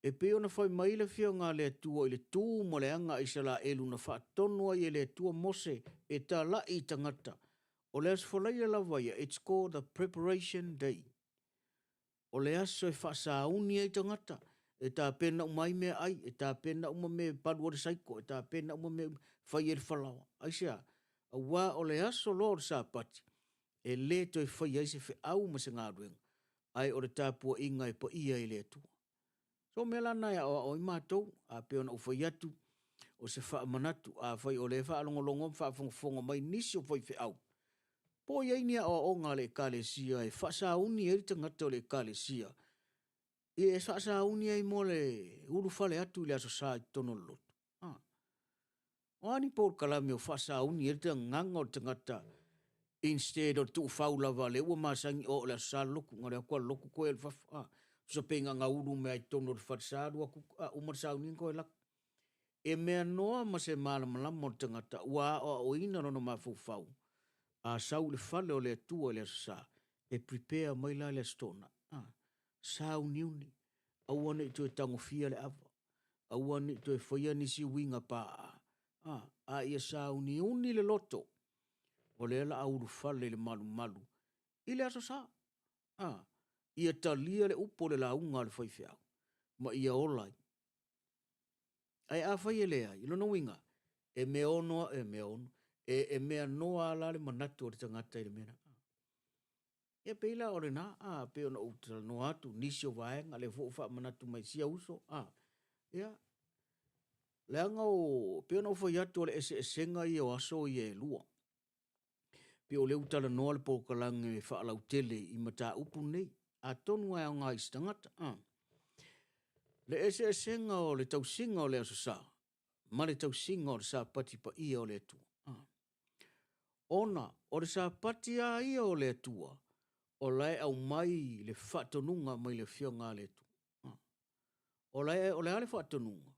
E pei ona fai mai le Afioga a le Atua i le tu ma le aga a Isaraelu na faatonu ai e le Atua Mose e talai i tagata, o le Aso Faraile lava ia, it's called the preparation day. O le aso e faasauni ai tagata, e tapena uma ai meaai, e tapena uma mea e palu ai le saiko, e tapena uma mea e fai ai le falaoa. Aisea? Aua o le aso loa o le Sapati, e le toe faia ai se feau ma se galuega, ae o le tapuaiga e paia i le Atua. So o mea la na e aoao ai matou, a pei ona ou fai atu, o se faamanatu, afai o lea e faalogologo ma faafogafoga mai nisi o faifeau, po o i ai ni aoaoga a le Ekalesia e faasauni ai le tagata o le Ekalesia, e faasauni ai mo le ulufale atu i le Aso Sa i totonu o le lotu. A. O a ni polokalame o faasauni ai le agaga o le tagata instead o le tuufau lava lea ua masani o le Aso Sa le lotu, na o le atu lava o le lotu toe alu i fafo. A. Tusa pe gagaulu mai lava i totonu o le falesa alu atu a uma le sauniga toe laki. E mea noa ma se malamalama o le tagata ua aoaoina lona mafaufau a sau i le fale o le Atua i le Aso Sa, e prepare mai la le Aso Toonai. A. Sauniuni, aua ne i toe tagofia le ava. Aua ne i toe faia nisi uiga paa, a, a ia sauniuni le loto, o lea la a ulufale i le malumalu i le Aso Sa. A, ia talia le upu o le lauga a le faifeau, ma ia ola ai. Ae afai e leai, i lona uiga, e mea ono, e mea ono, e, e mea noa lava la le manatu o le tagata i le mea lena. Ia pei la o lena, a, pei ona ou talanoa atu, nisi o vaega, lea foi ua faamanatu mai sia uso, a, ia, leaga o, pei ona ou fai atu o le eseesega ia o aso ia e lua. Pei o lea ua talanoa le polokalame faalautele i mataupu nei, atonu e aoga i se tagata, a. Le eseesega o le tausiga o le Aso Sa ma le tausiga o le Sapati paia o le Atua. A. Ona o le Sapati a ia o le Atua, o la e aumai le faatonuga mai le Afioga a le Atua. O la e, o le a le faatonuga?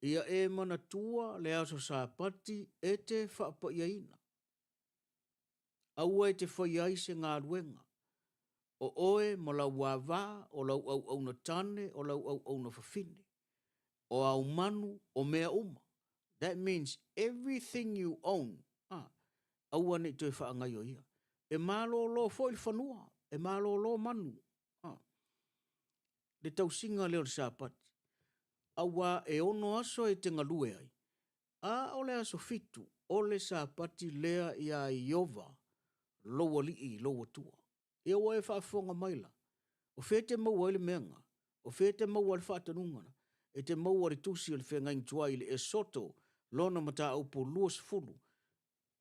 Ia e manatua le aso Sapati e te faapaiaina. Aua e te faia ai se galuega. O oe ma lau ava, o lau auauna tane, o lau auauna fafine, o au manu, o mea uma. That means everything you own, ah, aua ne i toe faagaioia. E malolo foi le fanua, e malolo manu, ah, le tausiga lea o le Sapati. Auā e ono aso e te galue ai, a o le aso fitu, o le Sapati lea iā Ieova lou Alii lou Atua. Ia ua e faafofoga mai la, o fea e te maua ai le mea na? O fea e te maua ai le faatonuga na? E te maua i le tusi o le Feagaiga Tuai i le Esoto, lona mataupu 20,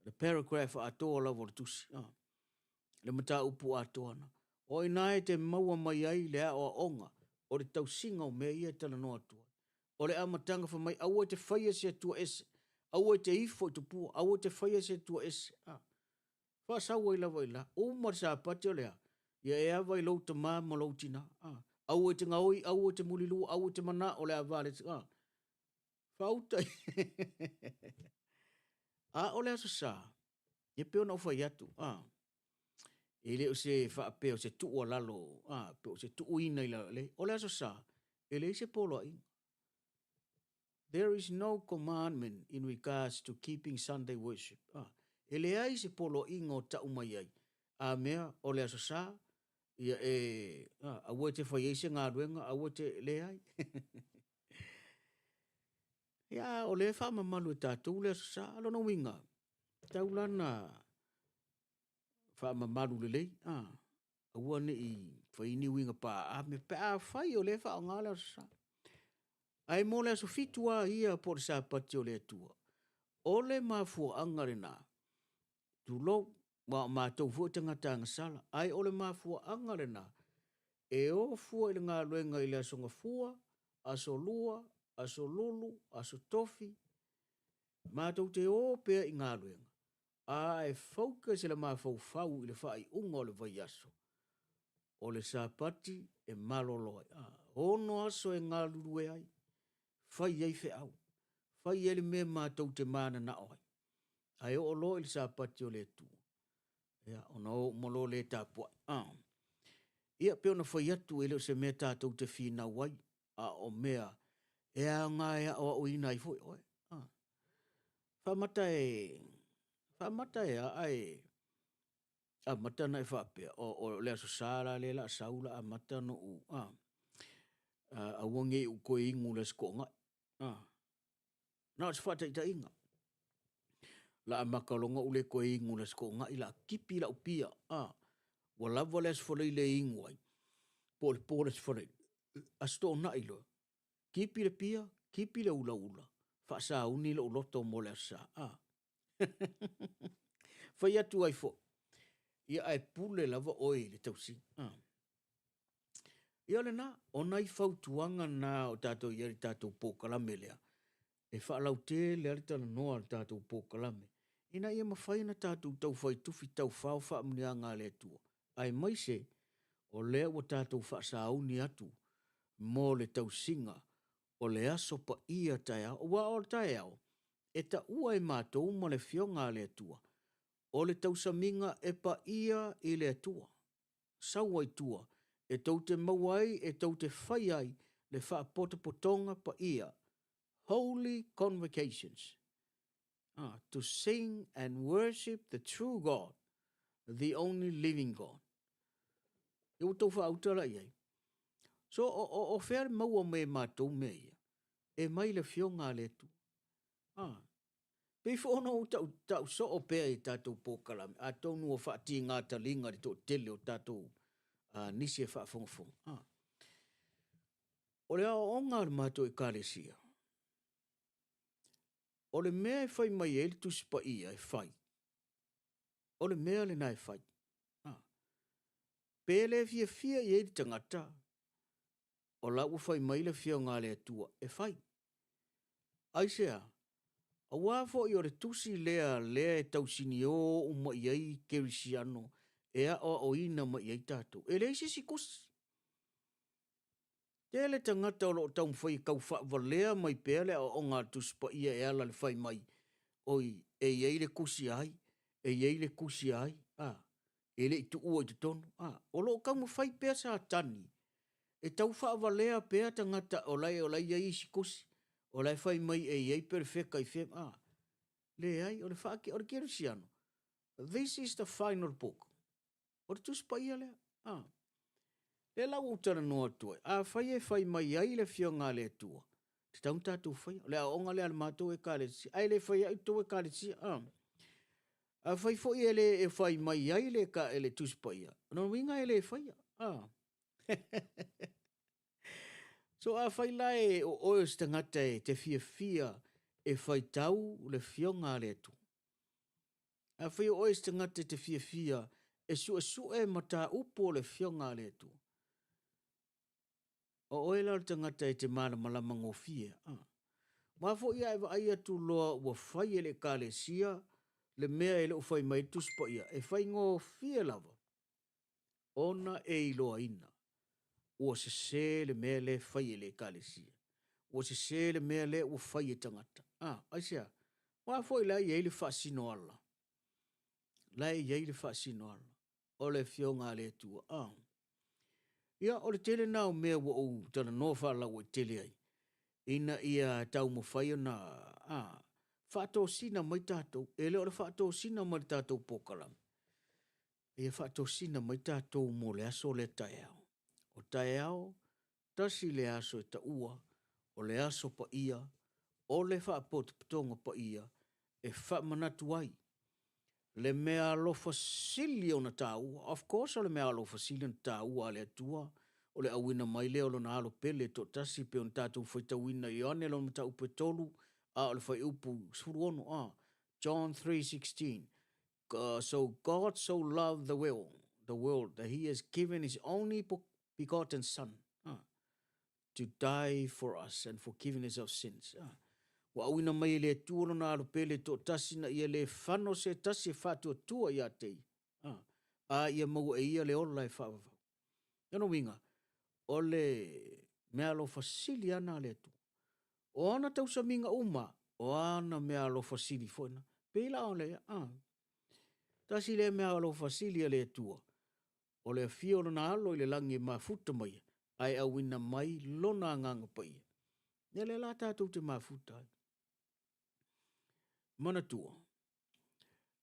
le paragraph atoa lava o le tusi, a, le mataupu atoa na. O i ina e te maua mai ai le aoaoga o le tausiga o mea ia e talanoa atu ai. O le amataga fai mai, aua e te faia se Atua ese, aua e te ifo i tupua, aua e te faia se Atua ese. A. Faasau ai lava i la. Uma le Sapati o le a? Ia e ava i lou tamā ma lou tinā. A. Aua e te gaoi, aua e te mulilua, aua e te manao le ava a le A. Faauta i. A o le Aso Sa, e pei ona ou fai atu, a, e le o se faapea o se tuualalo, a, pe o se tuuina i lalo, leai. O le Aso Sa, e leai se poloaiga. There is no commandment in regards to keeping Sunday worship. Ah, e leai se poloaiga o tau mai ai, a mea, o le Aso Sa, ia e, ah, aua e te fai ai se galuega, aua e te, leai. Ia, o lea e faamamalu e tatou le Aso Sa, lona uiga, tau la na faamamalu lelei, ah, aua ne i fai ni uiga paame pe a fai o lea e faaaoga le Aso Sa. Ae mo le aso fitu lava ia po o le Sapati o le Atua, o le mafuaaga lena, tulou, aua o matou foi o tagata agasala, ae o le mafuaaga lena, e o fua i le galuega i le Aso Gafua, Aso Lua, Aso Lulu, Aso Tofi, matou te o pea i galuega, a e focus le mafaufau i le faaiuga o le vaiaso, o le Sapati e malolo ai. A, ono aso e galulue ai, fai ai feau, fai ai le mea matou te mananao ai. Ae oo loa i le Sapati o le Atua, ia, ona o uma loa lea e tapuai. A, ia, pei ona fai atu, e le o se mea tatou te finau ai, a o mea e aoga e aoaoina ai foi oe. A, faamata e, faamata e a, ae amata ona e faapea, o, o le Aso Sa la lea la a sau la amata ona ou, a, aua ne i ou toe inu i le Aso Toonai. A, na o se faataitaiga. La amata loa ona ou le toe inu i le Aso Toonai, la tipi lau pia, a, ua lava le Aso Faraile e inu ai, po o le po o le Aso Faraile, Aso Toonai loa, tipi le pia, tipi le ulaula, faasauni lou loto mo le Aso Sa. A. Fai atu ai foi, ia ae pule lava oe i le tausiga. Ah. Ia o lena, o nai fautuaga na o tatou i ai le tatou polokalame lea, e faalautele lava le talanoa a le tatou polokalame, ina ia mafai ona tatou taufai tufi taufao faamanuiaga a le Atua, aemaise o lea ua tatou faasauni atu mo le tausiga o le aso paia taeao, aua o le taeao, e taua e matou ma le Afioga a le Atua, o le tausamiga e paia i le Atua. Sau ai tua, e tou te maua ai, e tou te fai ai le faapotopotoga paia, holy convocations, ah, to sing and worship the true God, the only living God. Ia ua tou faauta la i ai. So, o, o, o fea le maua mai e matou mea ia? E mai le Afioga a le Atua. Ah, pei foi ona ou tau, tau soo pea i tatou polokalame, atonu ua faatiga taliga i le toatele o tatou uh, nisi e faafogafoga. Ah. O le aoaoga a le matou ekalesia, o le mea e fai mai ai le Tusi Paia e fai, o le mea lena e fai. Ah. Pe le fiafia i ai le tagata, o la ua fai mai le Afioga a le Atua e fai. Aisea? Aua foi o le tusi lea lea e tausinio uma i ai Kerisiano e aoaoina mai i ai tatou. E leai se isi tusi. Tele tagata o lo o taumafai e tau faavalea mai pea le aoaoga a le Tusi Paia e ala i le fai mai, Oi, e i ai le tusi a ai, e i ai le tusi a ai, a. E le i tuua i totonu. A, o lo o taumafai pea Satani e tau faavalea pea tagata o la e, o la e i ai isi kosi, o la e fai mai e i ai perefeka i fea, a, leai, o le faa, o le kerisiano, this is the final book. O le Tusi Paia lea. A, lea la ua ou talanoa atu ai, afai e fai mai ai le Afioga a le Atua, tatau ona tatou faia. O le aoaoga lea a le matou Ekalesia, ae le fai ai le tou Ekalesia. A, afai foi e le e fai mai ai le, le Tusi Paia, o lona uiga e le faia. A. So afai la e o oe o se tagata e te fiafia e faitau le Afioga a le Atua, afai o oe o se tagata e te fiafia e suesue mataupu o le Afioga a le Atua, o oe la o le tagata e te malamalama gofie. A. Aua foi a e vaai atu loa ua fai e le Ekalesia le mea e le o fai mai ai le Tusi Paia, e faigofie lava ona e iloaina ua sese le mea lea e fai e le Ekalesia, ua sese le mea lea ua fai e tagata. A, aisea? Aua foi la e i ai le faasinoala, la e i ai le faasinoala o le Afioga a le Atua. A, ia, o le tele na o mea ua ou talanoa faalauaitele ai, ina ia taumafai ona a, faatosina mai tatou. E le o le faatosina mai le tatou polokalame, ia faatosina mai tatou mo le aso lea taeao. O taeao, tasi le aso e taua, o le aso paia, o le faapotopotoga paia e faamanatu ai le mea alofa sili ona taua. Of course o le mea alofa sili ona taua a le Atua, o le auina mai lea o lona alo pele toatasi pei ona tatou faitauina i Ioane lona mataupu e 3, a o le fuaiupu 16, a, John 3:16. So God so loved the world, the world that he has given his only begotten son to die for us and forgiveness of sins. Ua auina mai e le Atua lona alo pele toatasi na ia le fano se tasi e faatuatua ia te ia, a ia maua e ia le ola e faavavau. Lona uiga, o le mea alofa sili ana a le Atua. O ana tausamiga uma, o ana mea alofa sili foi na. Pei la o le, a, tasi lea mea alofa sili a le Atua, o le afio o lona alo i le lagi e mafuta mai, ae auina mai lona agaga paia. Ia lea la tatou te mafuta ai. Manatua,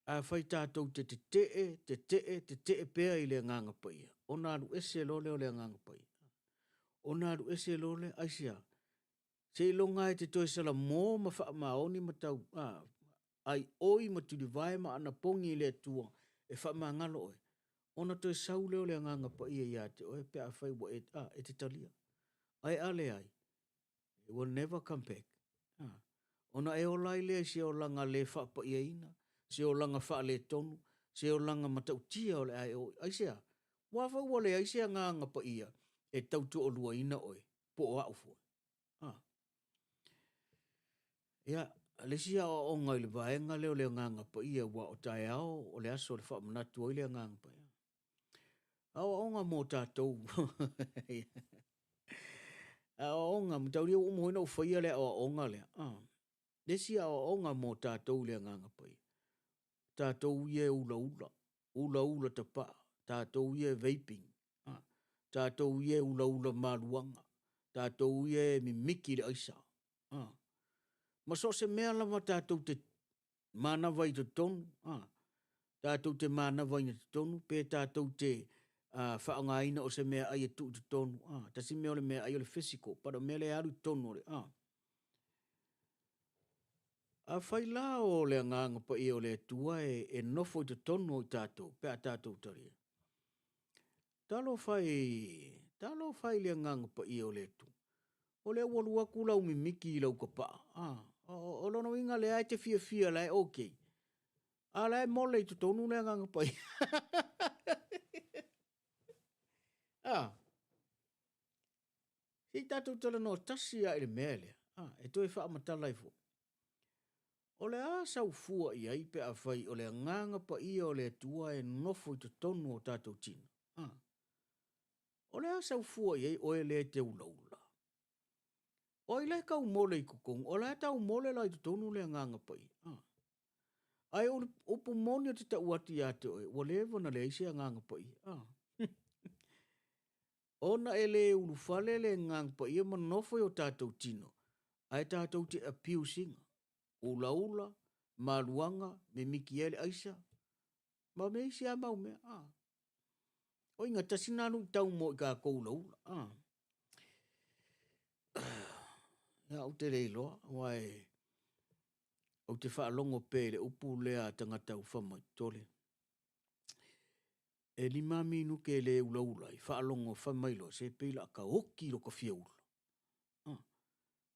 afai tatou te tetee, tetee, tetee pea i le agaga paia, ona alu ese loa lea o le agaga paia. Ona alu ese loa lea, aisea? Seiloga e te toe salamo ma faamaoni ma tau, a, aioi ma tulivae ma anapogi i le Atua e faamagalo oe, ona toe sau lea o le Agaga Paia ia te oe pe afai ua e, a, e te talia. Ae a leai, it will never come back. A, ona e ola ai lea i se olaga le faapaiaina, se olaga faaletonu, se olaga matautia o le a e oo i. Aisea? Aua foi ua leai se Agaga Paia e tautoaluaina oe, po o au foi. A. Ia, le isi aoaoga i le vaega lea o le Agaga Paia, aua o taeao o le aso e faamanatu ai le Agaga Paia. Aoaoga mo tatou. Aoaoga, mataulia ua uma foi ona ou faia le aoaoga lea. Ah. Le isi aoaoga mo tatou i le Agaga Paia. Tatou ia e ulaula, ulaula tapaa, tatou ia e vaping, ah. Tatou ia e ulaula maluaga, tatou ia e mimiki i le aisa. Ah. Ma so o se mea lava tatou te manava i totonu, ah. Tatou te manava i totonu, pe tatou te faaaogaina o se mea ai e tuu i totonu. Ah. Tasi mea o le mea ai o le physical, but o mea lea e alu i totonu o le, ah. Afai la o le Agaga Paia o le Atua e, e nofo i totonu o i tatou, pe a tatou talia. Talofa i, talofa i le Agaga Paia o le Atua. O lea ua alu atu lau mimiki i lau tapaa. Ah, o, o lona uiga lea e te fiafia la e okay. A la e mole i totonu le Agaga Paia. Ah. Se i tatou talanoa tasi lava i le mea lea, ah, e toe faamatala ai foi. O le a sau fua i ai pe afai o le Agaga Paia o le Atua e nofo i totonu o tatou tino? Ah. O le a sau fua i ai oe lea e te ulaula? O ai la e taumole i totonu? O la e taumole la i totonu le Agaga Paia. Ah. Ae o le upu moni ou te tau atu ia te oe, ua leva ona leai se Agaga Paia. A. Ona e le ulufale le Agaga Paia ma nofo i o tatou tino, ae tatou te abuse ina, ulaula, maluaga, mimiti ai le aisa, ma me isi lava mau mea. A. O iga tasi na luitau mo i tatou ulaula. A. Ia, ou te le iloa, aua e, ou te faalogo pea i le upu lea a tagata ufa mai, tole. E lima minuke e le ulaula ai, faalogo fai mai loa, se pei la ka oki i lo ka fia ula. Ah.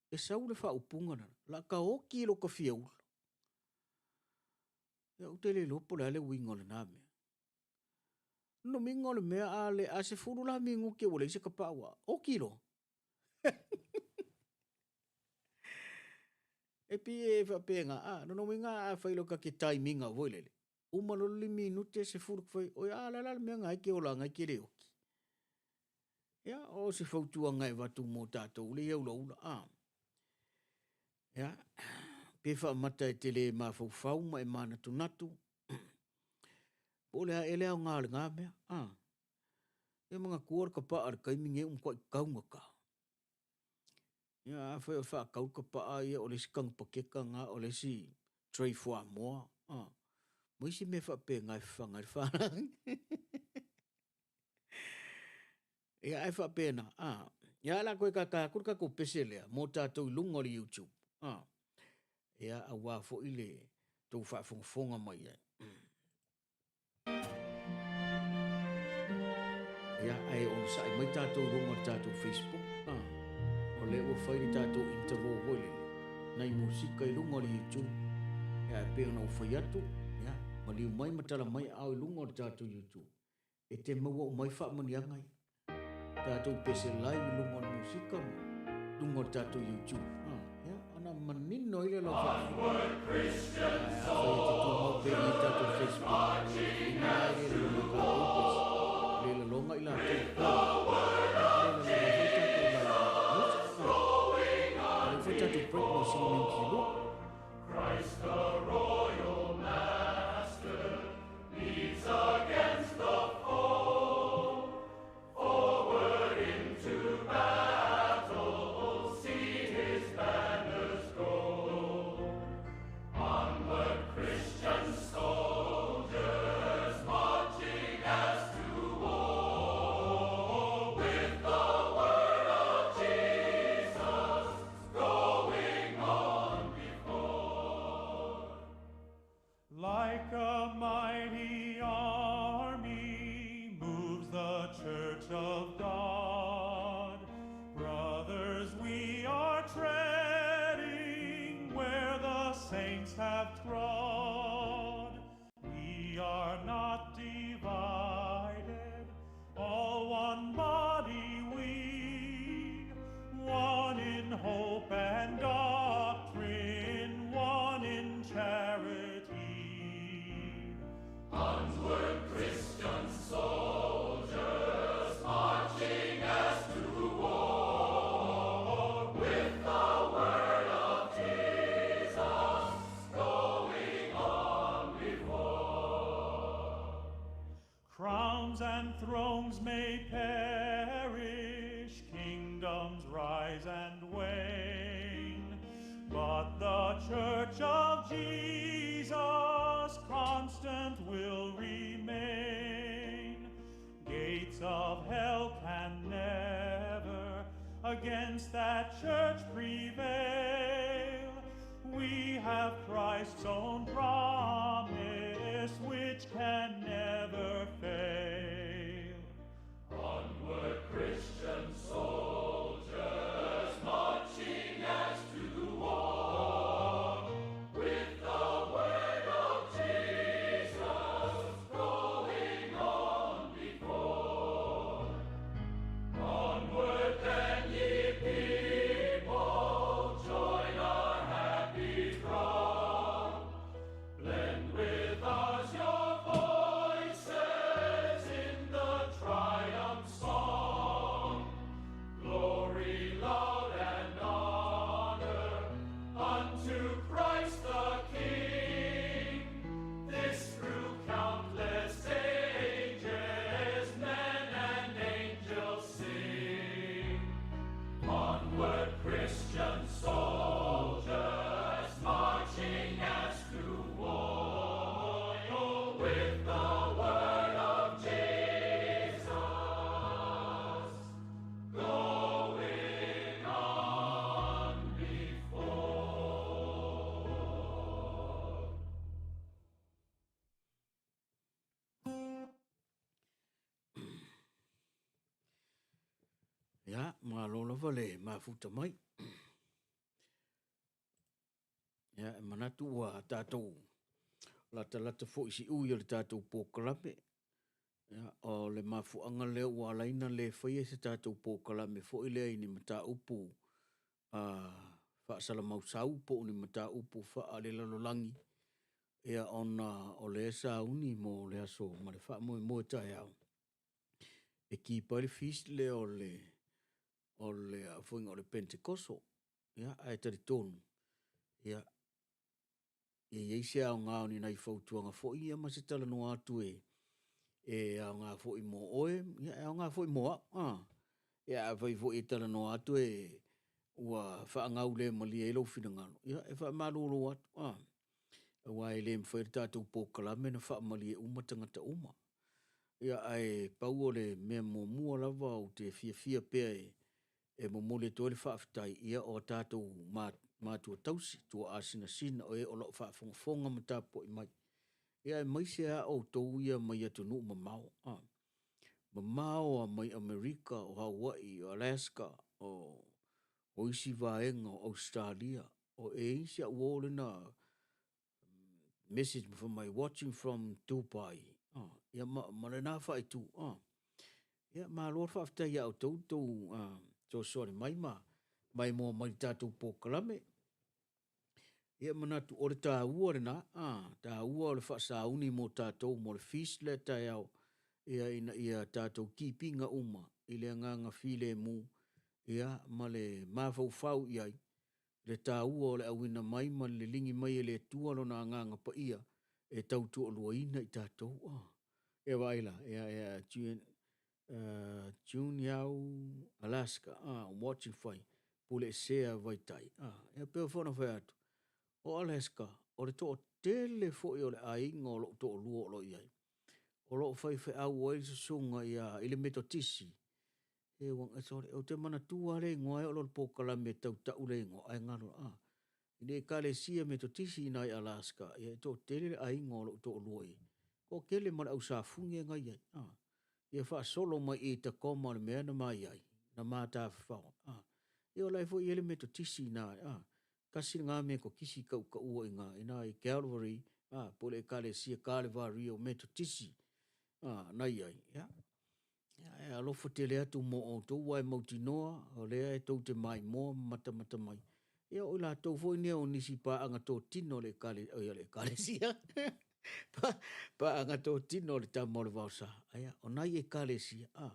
E sau le faaupuga lena, la ka oki i lo ka fia ula. Ia, ou te le iloa po o le a le uiga o lena mea. Nomiga o le mea a le a 10 la minuke ua leai se kapao ua oki loa. E pei e faapena, a, lona uiga a fai loa ta te taiminga foi lele, uma loa le minute 10 fai, oi a la la le mea na e te ola ai ke le oki. Ia, o se fautuaga e avatu mo tatou le ia ulaula, a. Ia, pe faamata e te le mafaufau ma e manatunatu, po o le a ea le aoga o lena mea, a. Ia manatua le kapaa i le taimi lenei ua matuai taugata. Ia afai o faatau le kapaa ia o le isi tanu paketa lena o le isi tray fuamoa, a. Ma isi mea faapena e fafaga ai le fanau. Ia ae faapena, a. Ia o le a toe tata atu le tatou pese lea mo tatou i luga o le YouTube, a. Ia aua foi le tou faafogafoga mai ai. Ia, ae onosai mai tatou i luga o le tatou Facebook, a. O lea ua fai le tatou interval foi lele, nai musika i luga o le YouTube. Ia, e pei ona ou fai atu, ia, maliu mai ma tala mai aao i luga o le tatou YouTube. E te maua uma ai faamanuiaga ia. Tatou pese live i luga o le musika ma luga o le tatou YouTube. Ah, ia, ona manino ai lea o lau faafofoga. Afai e te tumau pea i tatou Facebook, ina ai le laloga tatou pese, le laloga i latou po. Le laloga foi tatou live music. Ah, le foi tatou break mo sina minute se lua. Christ the royal master leads against the foe. Forward into battle, see his banners go. Onward, Christian soldiers, marching as to war, with the word of Jesus going on before. Like a mighty army moves the church of God. Brothers, we are treading where the saints have trod. We are not divided, all one body we, one in hope and doctrine, one in charity. Onward, Christian soldiers, marching as to war, with the word of Jesus going on before. Crowns and thrones may perish, kingdoms rise and wane, but the church of Jesus constant will remain. Gates of hell can never against that church prevail. We have Christ's own promise, which can never fail. Onward, Christian soldiers, marching as to war, with the word of Jesus going on before. Onward then, ye people, Ia, malo lava le mafuta mai. Ia, e manatu ua tatou latalata foi i siui o le tatou polokalame. Ia, o le mafuaaga lea ua ala ai ona le faia se tatou polokalame foi lea i ni mataupu faasalamausau po o ni mataupu faalelalolagi, ia ona o lea e sauni mo le aso ma le faamoemoe taeao e keep ai le feast lea o le o le afoiga o le Penetekoso. Ia, ae talitonu, ia, e i ai se aoga o ni nai fautuaga foi ia ma se talanoa atu e e aoga foi mo oe, ia e aoga foi mo au. Ah. Ia afai foi e talanoa atu e ua faagaulemalie ai lou finagalo, ia e faamalulu atu. Ah. Aua e le mafai e le tatou polokalame ona faamalie uma tagata uma. Ia ae pau o le mea muamua lava ou te fiafia pea e e momoli atu ai le faafetai, ia o a tatou matua tausi, tuaa sinasina, o e o lo o faafogafoga ma tapuai mai, ia aemaise lava outou ia mai atunuu mamao, a, mamao lava mai Amerika, o Hawaii, o Alaska, o, o isi vaega o Ausetalia, o e i ai si au uo lea na message ma fai mai, watching from Dubai, a, ia ma, ma lena faaitu, a. Ia, malo le faafetai ia outou le tou fesoasoani mai ma maimoa mai i le tatou polokalame. Ia manatu o le taua lena, a, taua o le faasauni mo tatou mo le feast lea taeao, ia ina ia tatou keep ina uma i le agaga filemu, ia ma le mafaufau i ai le taua o le auina mai ma le liligi mai e le Atua Lona Agaga Paia e tautoaluaina i tatou. A, ia vaai la, ia, ia, June, Juneau, Alaska, ah, watching fai, pule esea vaitai. Ah, ia pei foi ona fai atu, o Alaska, o le toatele foi o le aiga o lou toalua o lo o i ai. O lo o faifeau ai le susuga ia, i le Metotisi. E, sorry, ou te manatua lava le igoa e oo loa i le polokalame e tau tau le igoa, ae galo, ah. I le Ekalesia Metotisi i ina i Alaska, ia e toatele le aiga o lou toalua i ai. Toatele ma le au safune na i ai. Ah. Ia faasolo mai i Tacoma o le mea na ma i ai, na ma tafafao. Ah. Ia o la e foi i ai le Metotisi i ina. Ah. Tasi lena Metotisi i tautaua i ina, ina i Calvary, ah, po o le Ekalesia Kalevario Metotisi, ah, na i ai. Ia. Ia, e alofa tele atu mo outou, aua e mautinoa o lea e tou te maimoa ma matamata mai. Ia, o i latou foi nei o nisi paaga totino o le ekale, oi, o le ekalesia, pa, paaga totino o le tama o le vaosa. Ia, o nai ekalesia, a,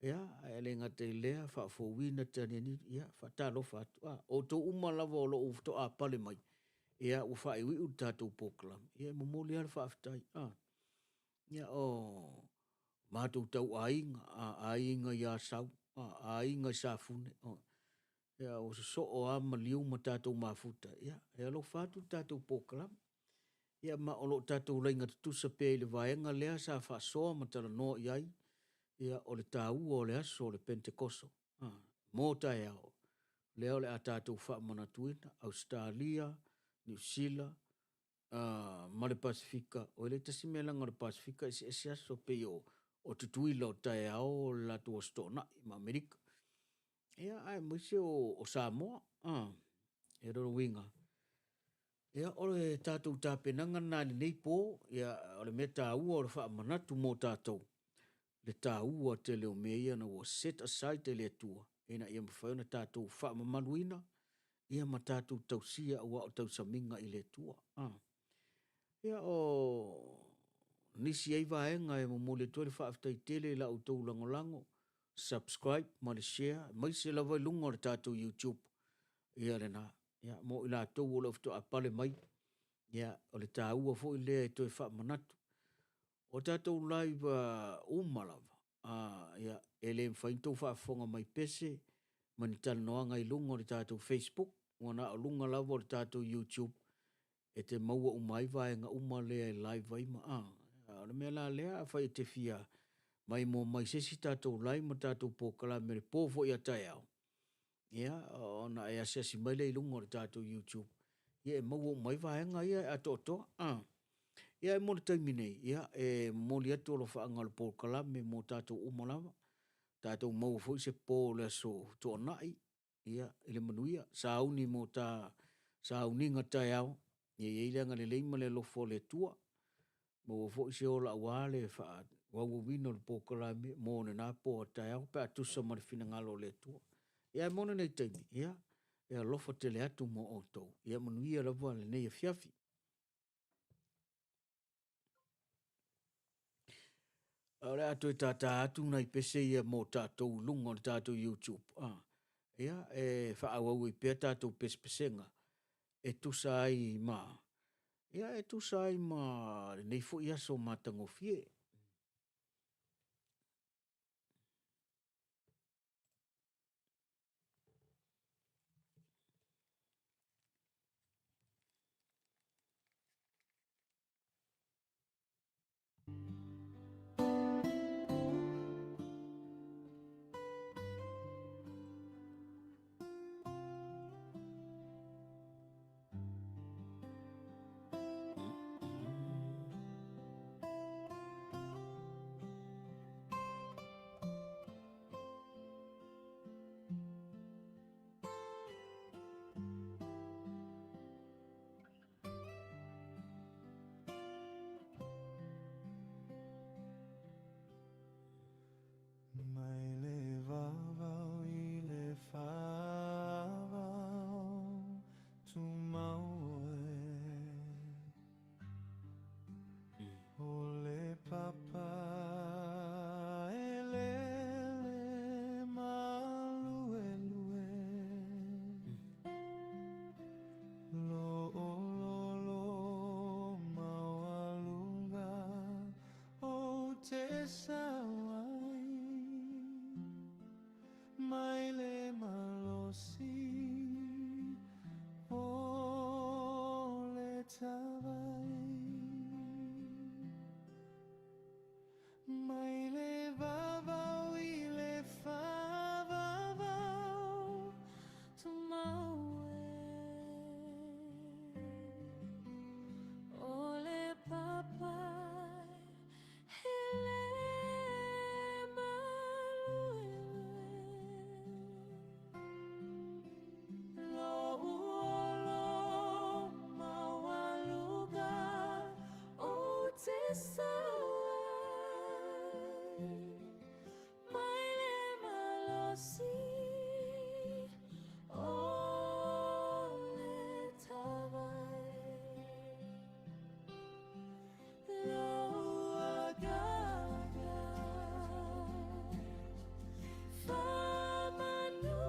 ia, e le gata i lea, faafouina te aniani, ia, faatalofa atu, a, outou uma lava o lo o toapale mai, ia, ua faaiuiu le tatou polokalame, ia, e momoli lava le faafetai, a. Ia, o matou tau aiga, a, aiga i Asau, a, aiga i Safune, o, ia, ua sosoo lava maliu ma tatou mafuta, ia, e alofa atu le tatou polokalame. Ia, ma o lo o tatou laina tutusa pea i le vaega lea sa faasoa ma talanoa i ai, ia, o le taua o le aso o le Penetekoso, a, mo taeao, lea o le a tatou faamanatuina, Ausetalia, Niu Sila, ma le Pasefika, oi le tasi mea leaga o le Pasefika eseese aso pei o o Tutuila o taeao o le latou aso Toonai ma Amerika. Ia aemaise o, o Samoa. Ah, e lona uiga, ia o le tatou tapenaga lena i lenei po, ia o le mea taua o le faamanatu mo tatou, le taua tele o mea ia na ua set aside e le Atua ina ia mafai ona tatou faamamaluina ia ma tatou tausia aua o tausamiga i le Atua. Ah. Ia o nisi ai vaega e momoli atu ai le faafetai tele i la outou lagolago, subscribe ma le share, aemaise lava i luga o le tatou YouTube. Ia lena. Ia mo i latou o lo o faatoa pale mai, ia o le taua foi lea e toe faamanatu. O tatou live uma lava, ia, e le mafai ona tou faafofoga mai pese ma ni talanoaga i luga o le tatou Facebook, ua na o luga lava o le tatou YouTube e te maua uma ai vaega uma lea e live ai ma, a, o le mea la lea, afai e te fia maimoa mai se isi tatou live ma tatou polokalame i le po foi a taeao, ia, ona e asiasi mai lea i luga o le tatou YouTube, ia e maua uma ai vaega ia e atoatoa, a. Ia, mo le taimi nei, ia, e momoli atu alofaaga o le polokalame mo tatou uma lava. Tatou maua foi se po o le aso Toonai, ia, i le manuia, sauni mo ta sauniga taeao, ia i ai le agalelei ma le alofa o le Atua. Maua foi se ola aua le faaauauina o le polokalame mo lena po a taeao pe a tusa ma le finagalo o le Atua. Ia ae mo lenei taimi, ia, e alofa tele atu mo outou. Ia manuia lava lenei afiafi. A o le a toe tātā atu nai pese ia mo tātou i luga o le tātou YouTube. Ah, ia, e faaauau ai pea tātou pesepesega e tusa ai ma, ia, e tusa ai ma lenei foi aso matagofie. Mai le vavau i le favau tumau e. O le papa elele maluelue. Lo ololo maualuga o te sauai. Mai le malosi o le tavai. Mai le vavau i le faavavau tumau e. O le papa hele maluelue. Lo uolo maualuga o te sauai. Mai le malosi o le tavai. Lo agaga faamanu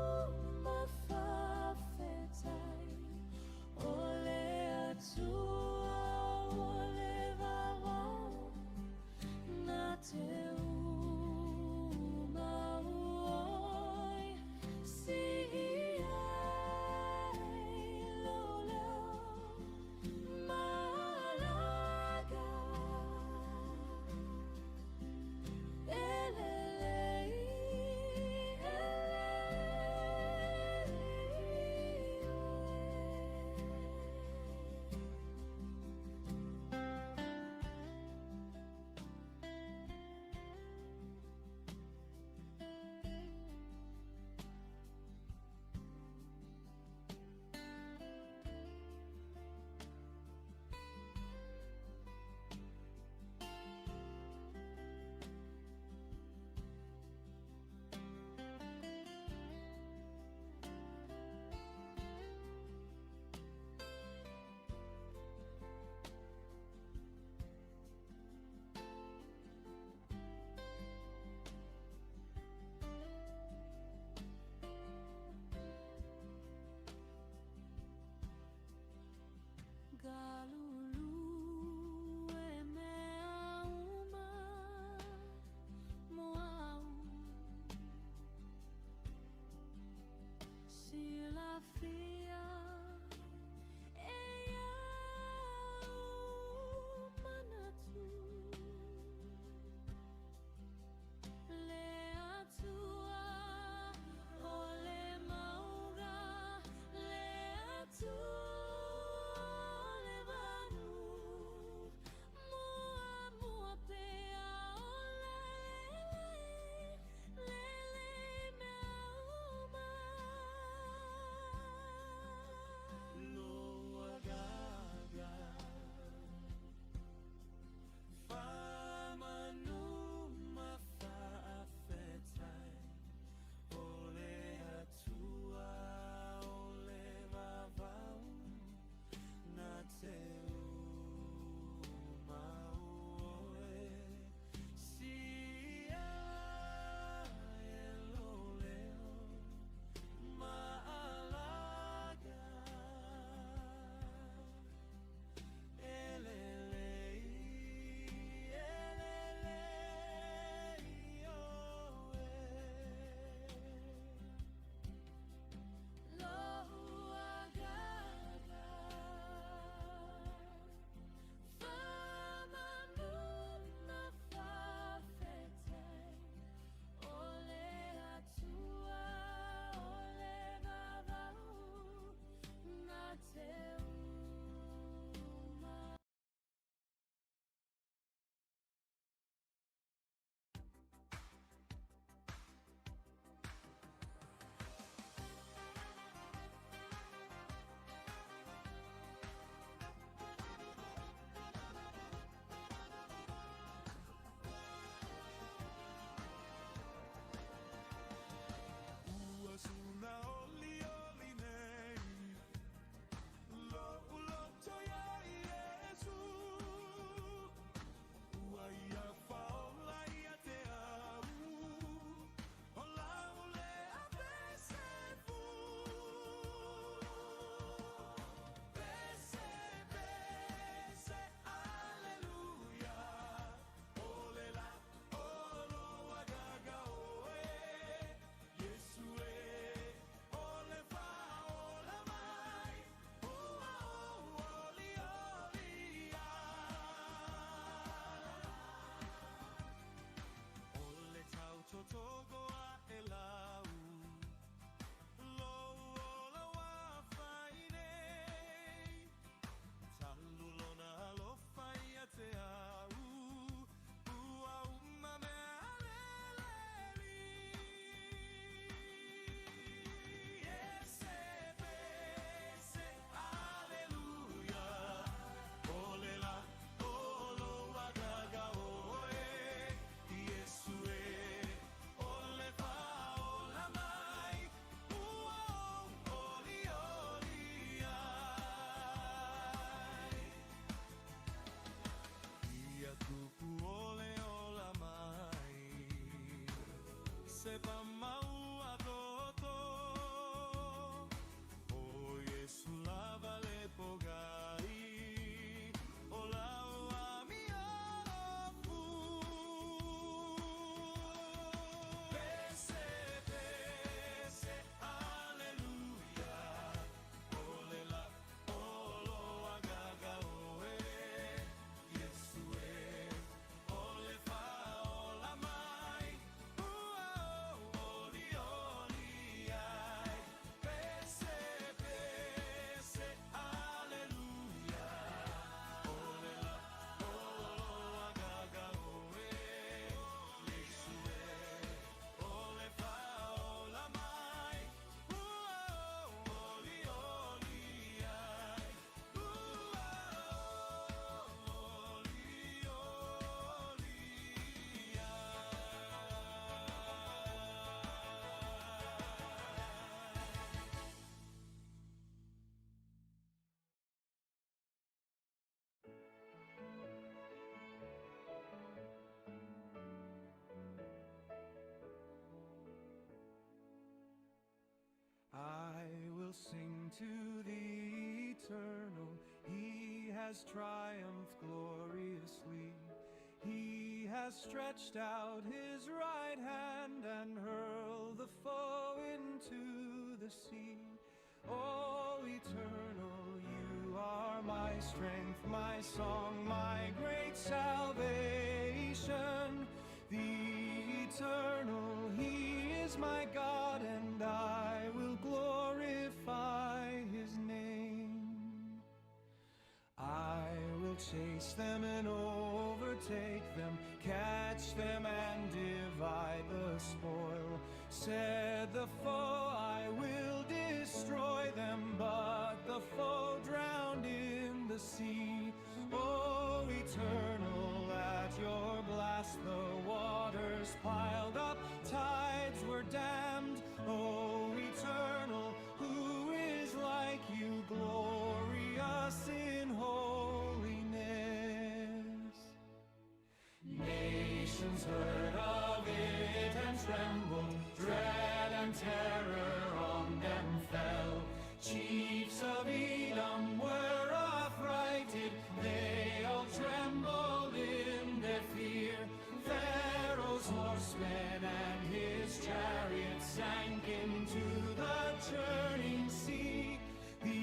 ma faafetai. O le Atua o le vavau. I will sing to the Eternal. He has triumphed gloriously. He has stretched out his right hand and hurled the foe into the sea. O Eternal, you are my strength, my song, my great salvation. The Eternal, He is my God, and I will glorify His name. I will chase them and overtake them, catch them and divide the spoil. Said the foe, I will destroy them, but the foe drowned in the sea. O Eternal, at your blast the waters piled up, tides were dammed. O Eternal, who is like you, glorious in holiness? Nations heard of it and trembled, dread and terror on them fell. Chiefs of Edom were affrighted, they all trembled in their fear. Pharaoh's horsemen and his chariots sank into the churning sea. The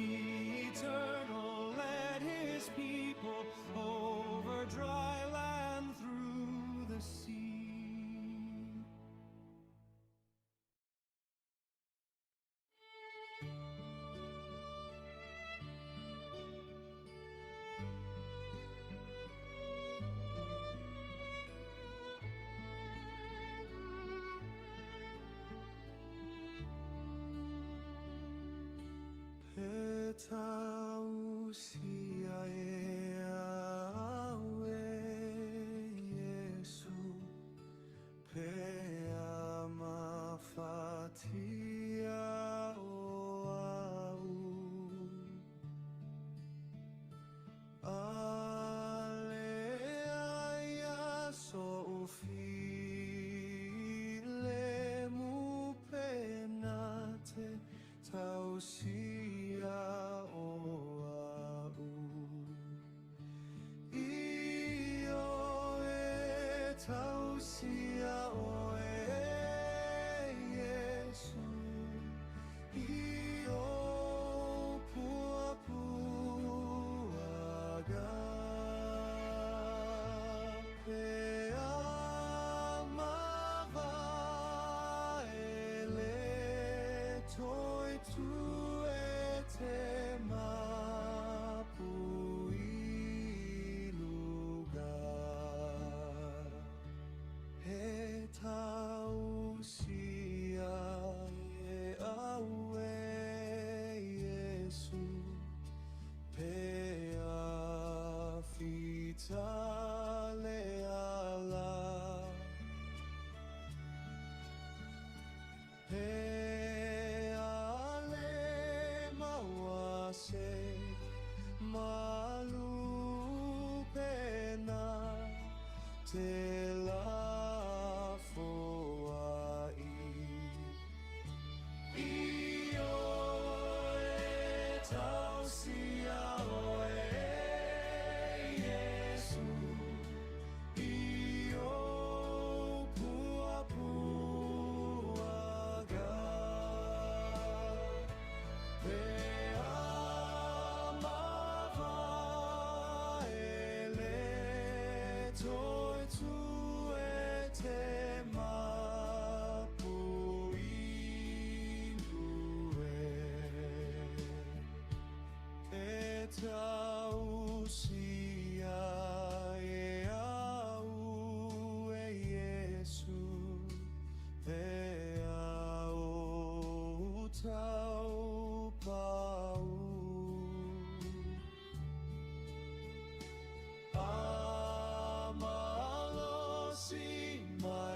Eternal led his people over dry land through the sea. Pe tausia e au e Iesu, pe amafatia o au. Ale aia so file mu penate tausia o au. Io e tausia o e Iesu, io puapuaga pe amava ele toi tu e te mapu i luga. He tausia e au e Iesu, pe afita le ala. Pe ale mauase malu pena te lafoai. Io e tausia o e Iesu, io puapuaga pe amava ele toi tu e te mapu i lue. E tausia e au e Iesu, pe au tau pau. Amalosi mai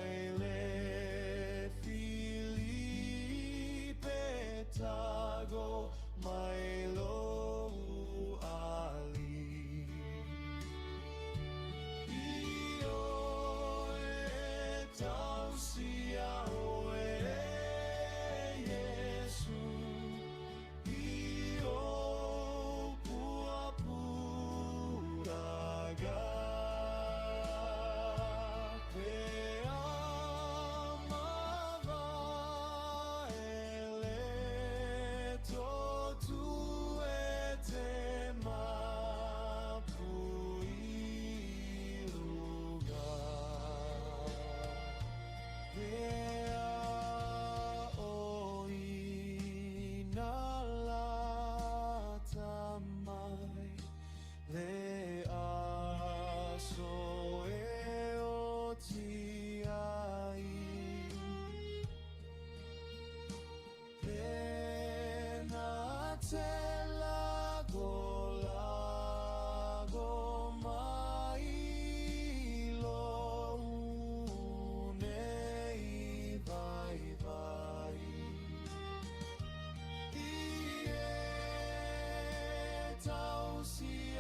te lagolago mai lou nei vaivai. I e tausi.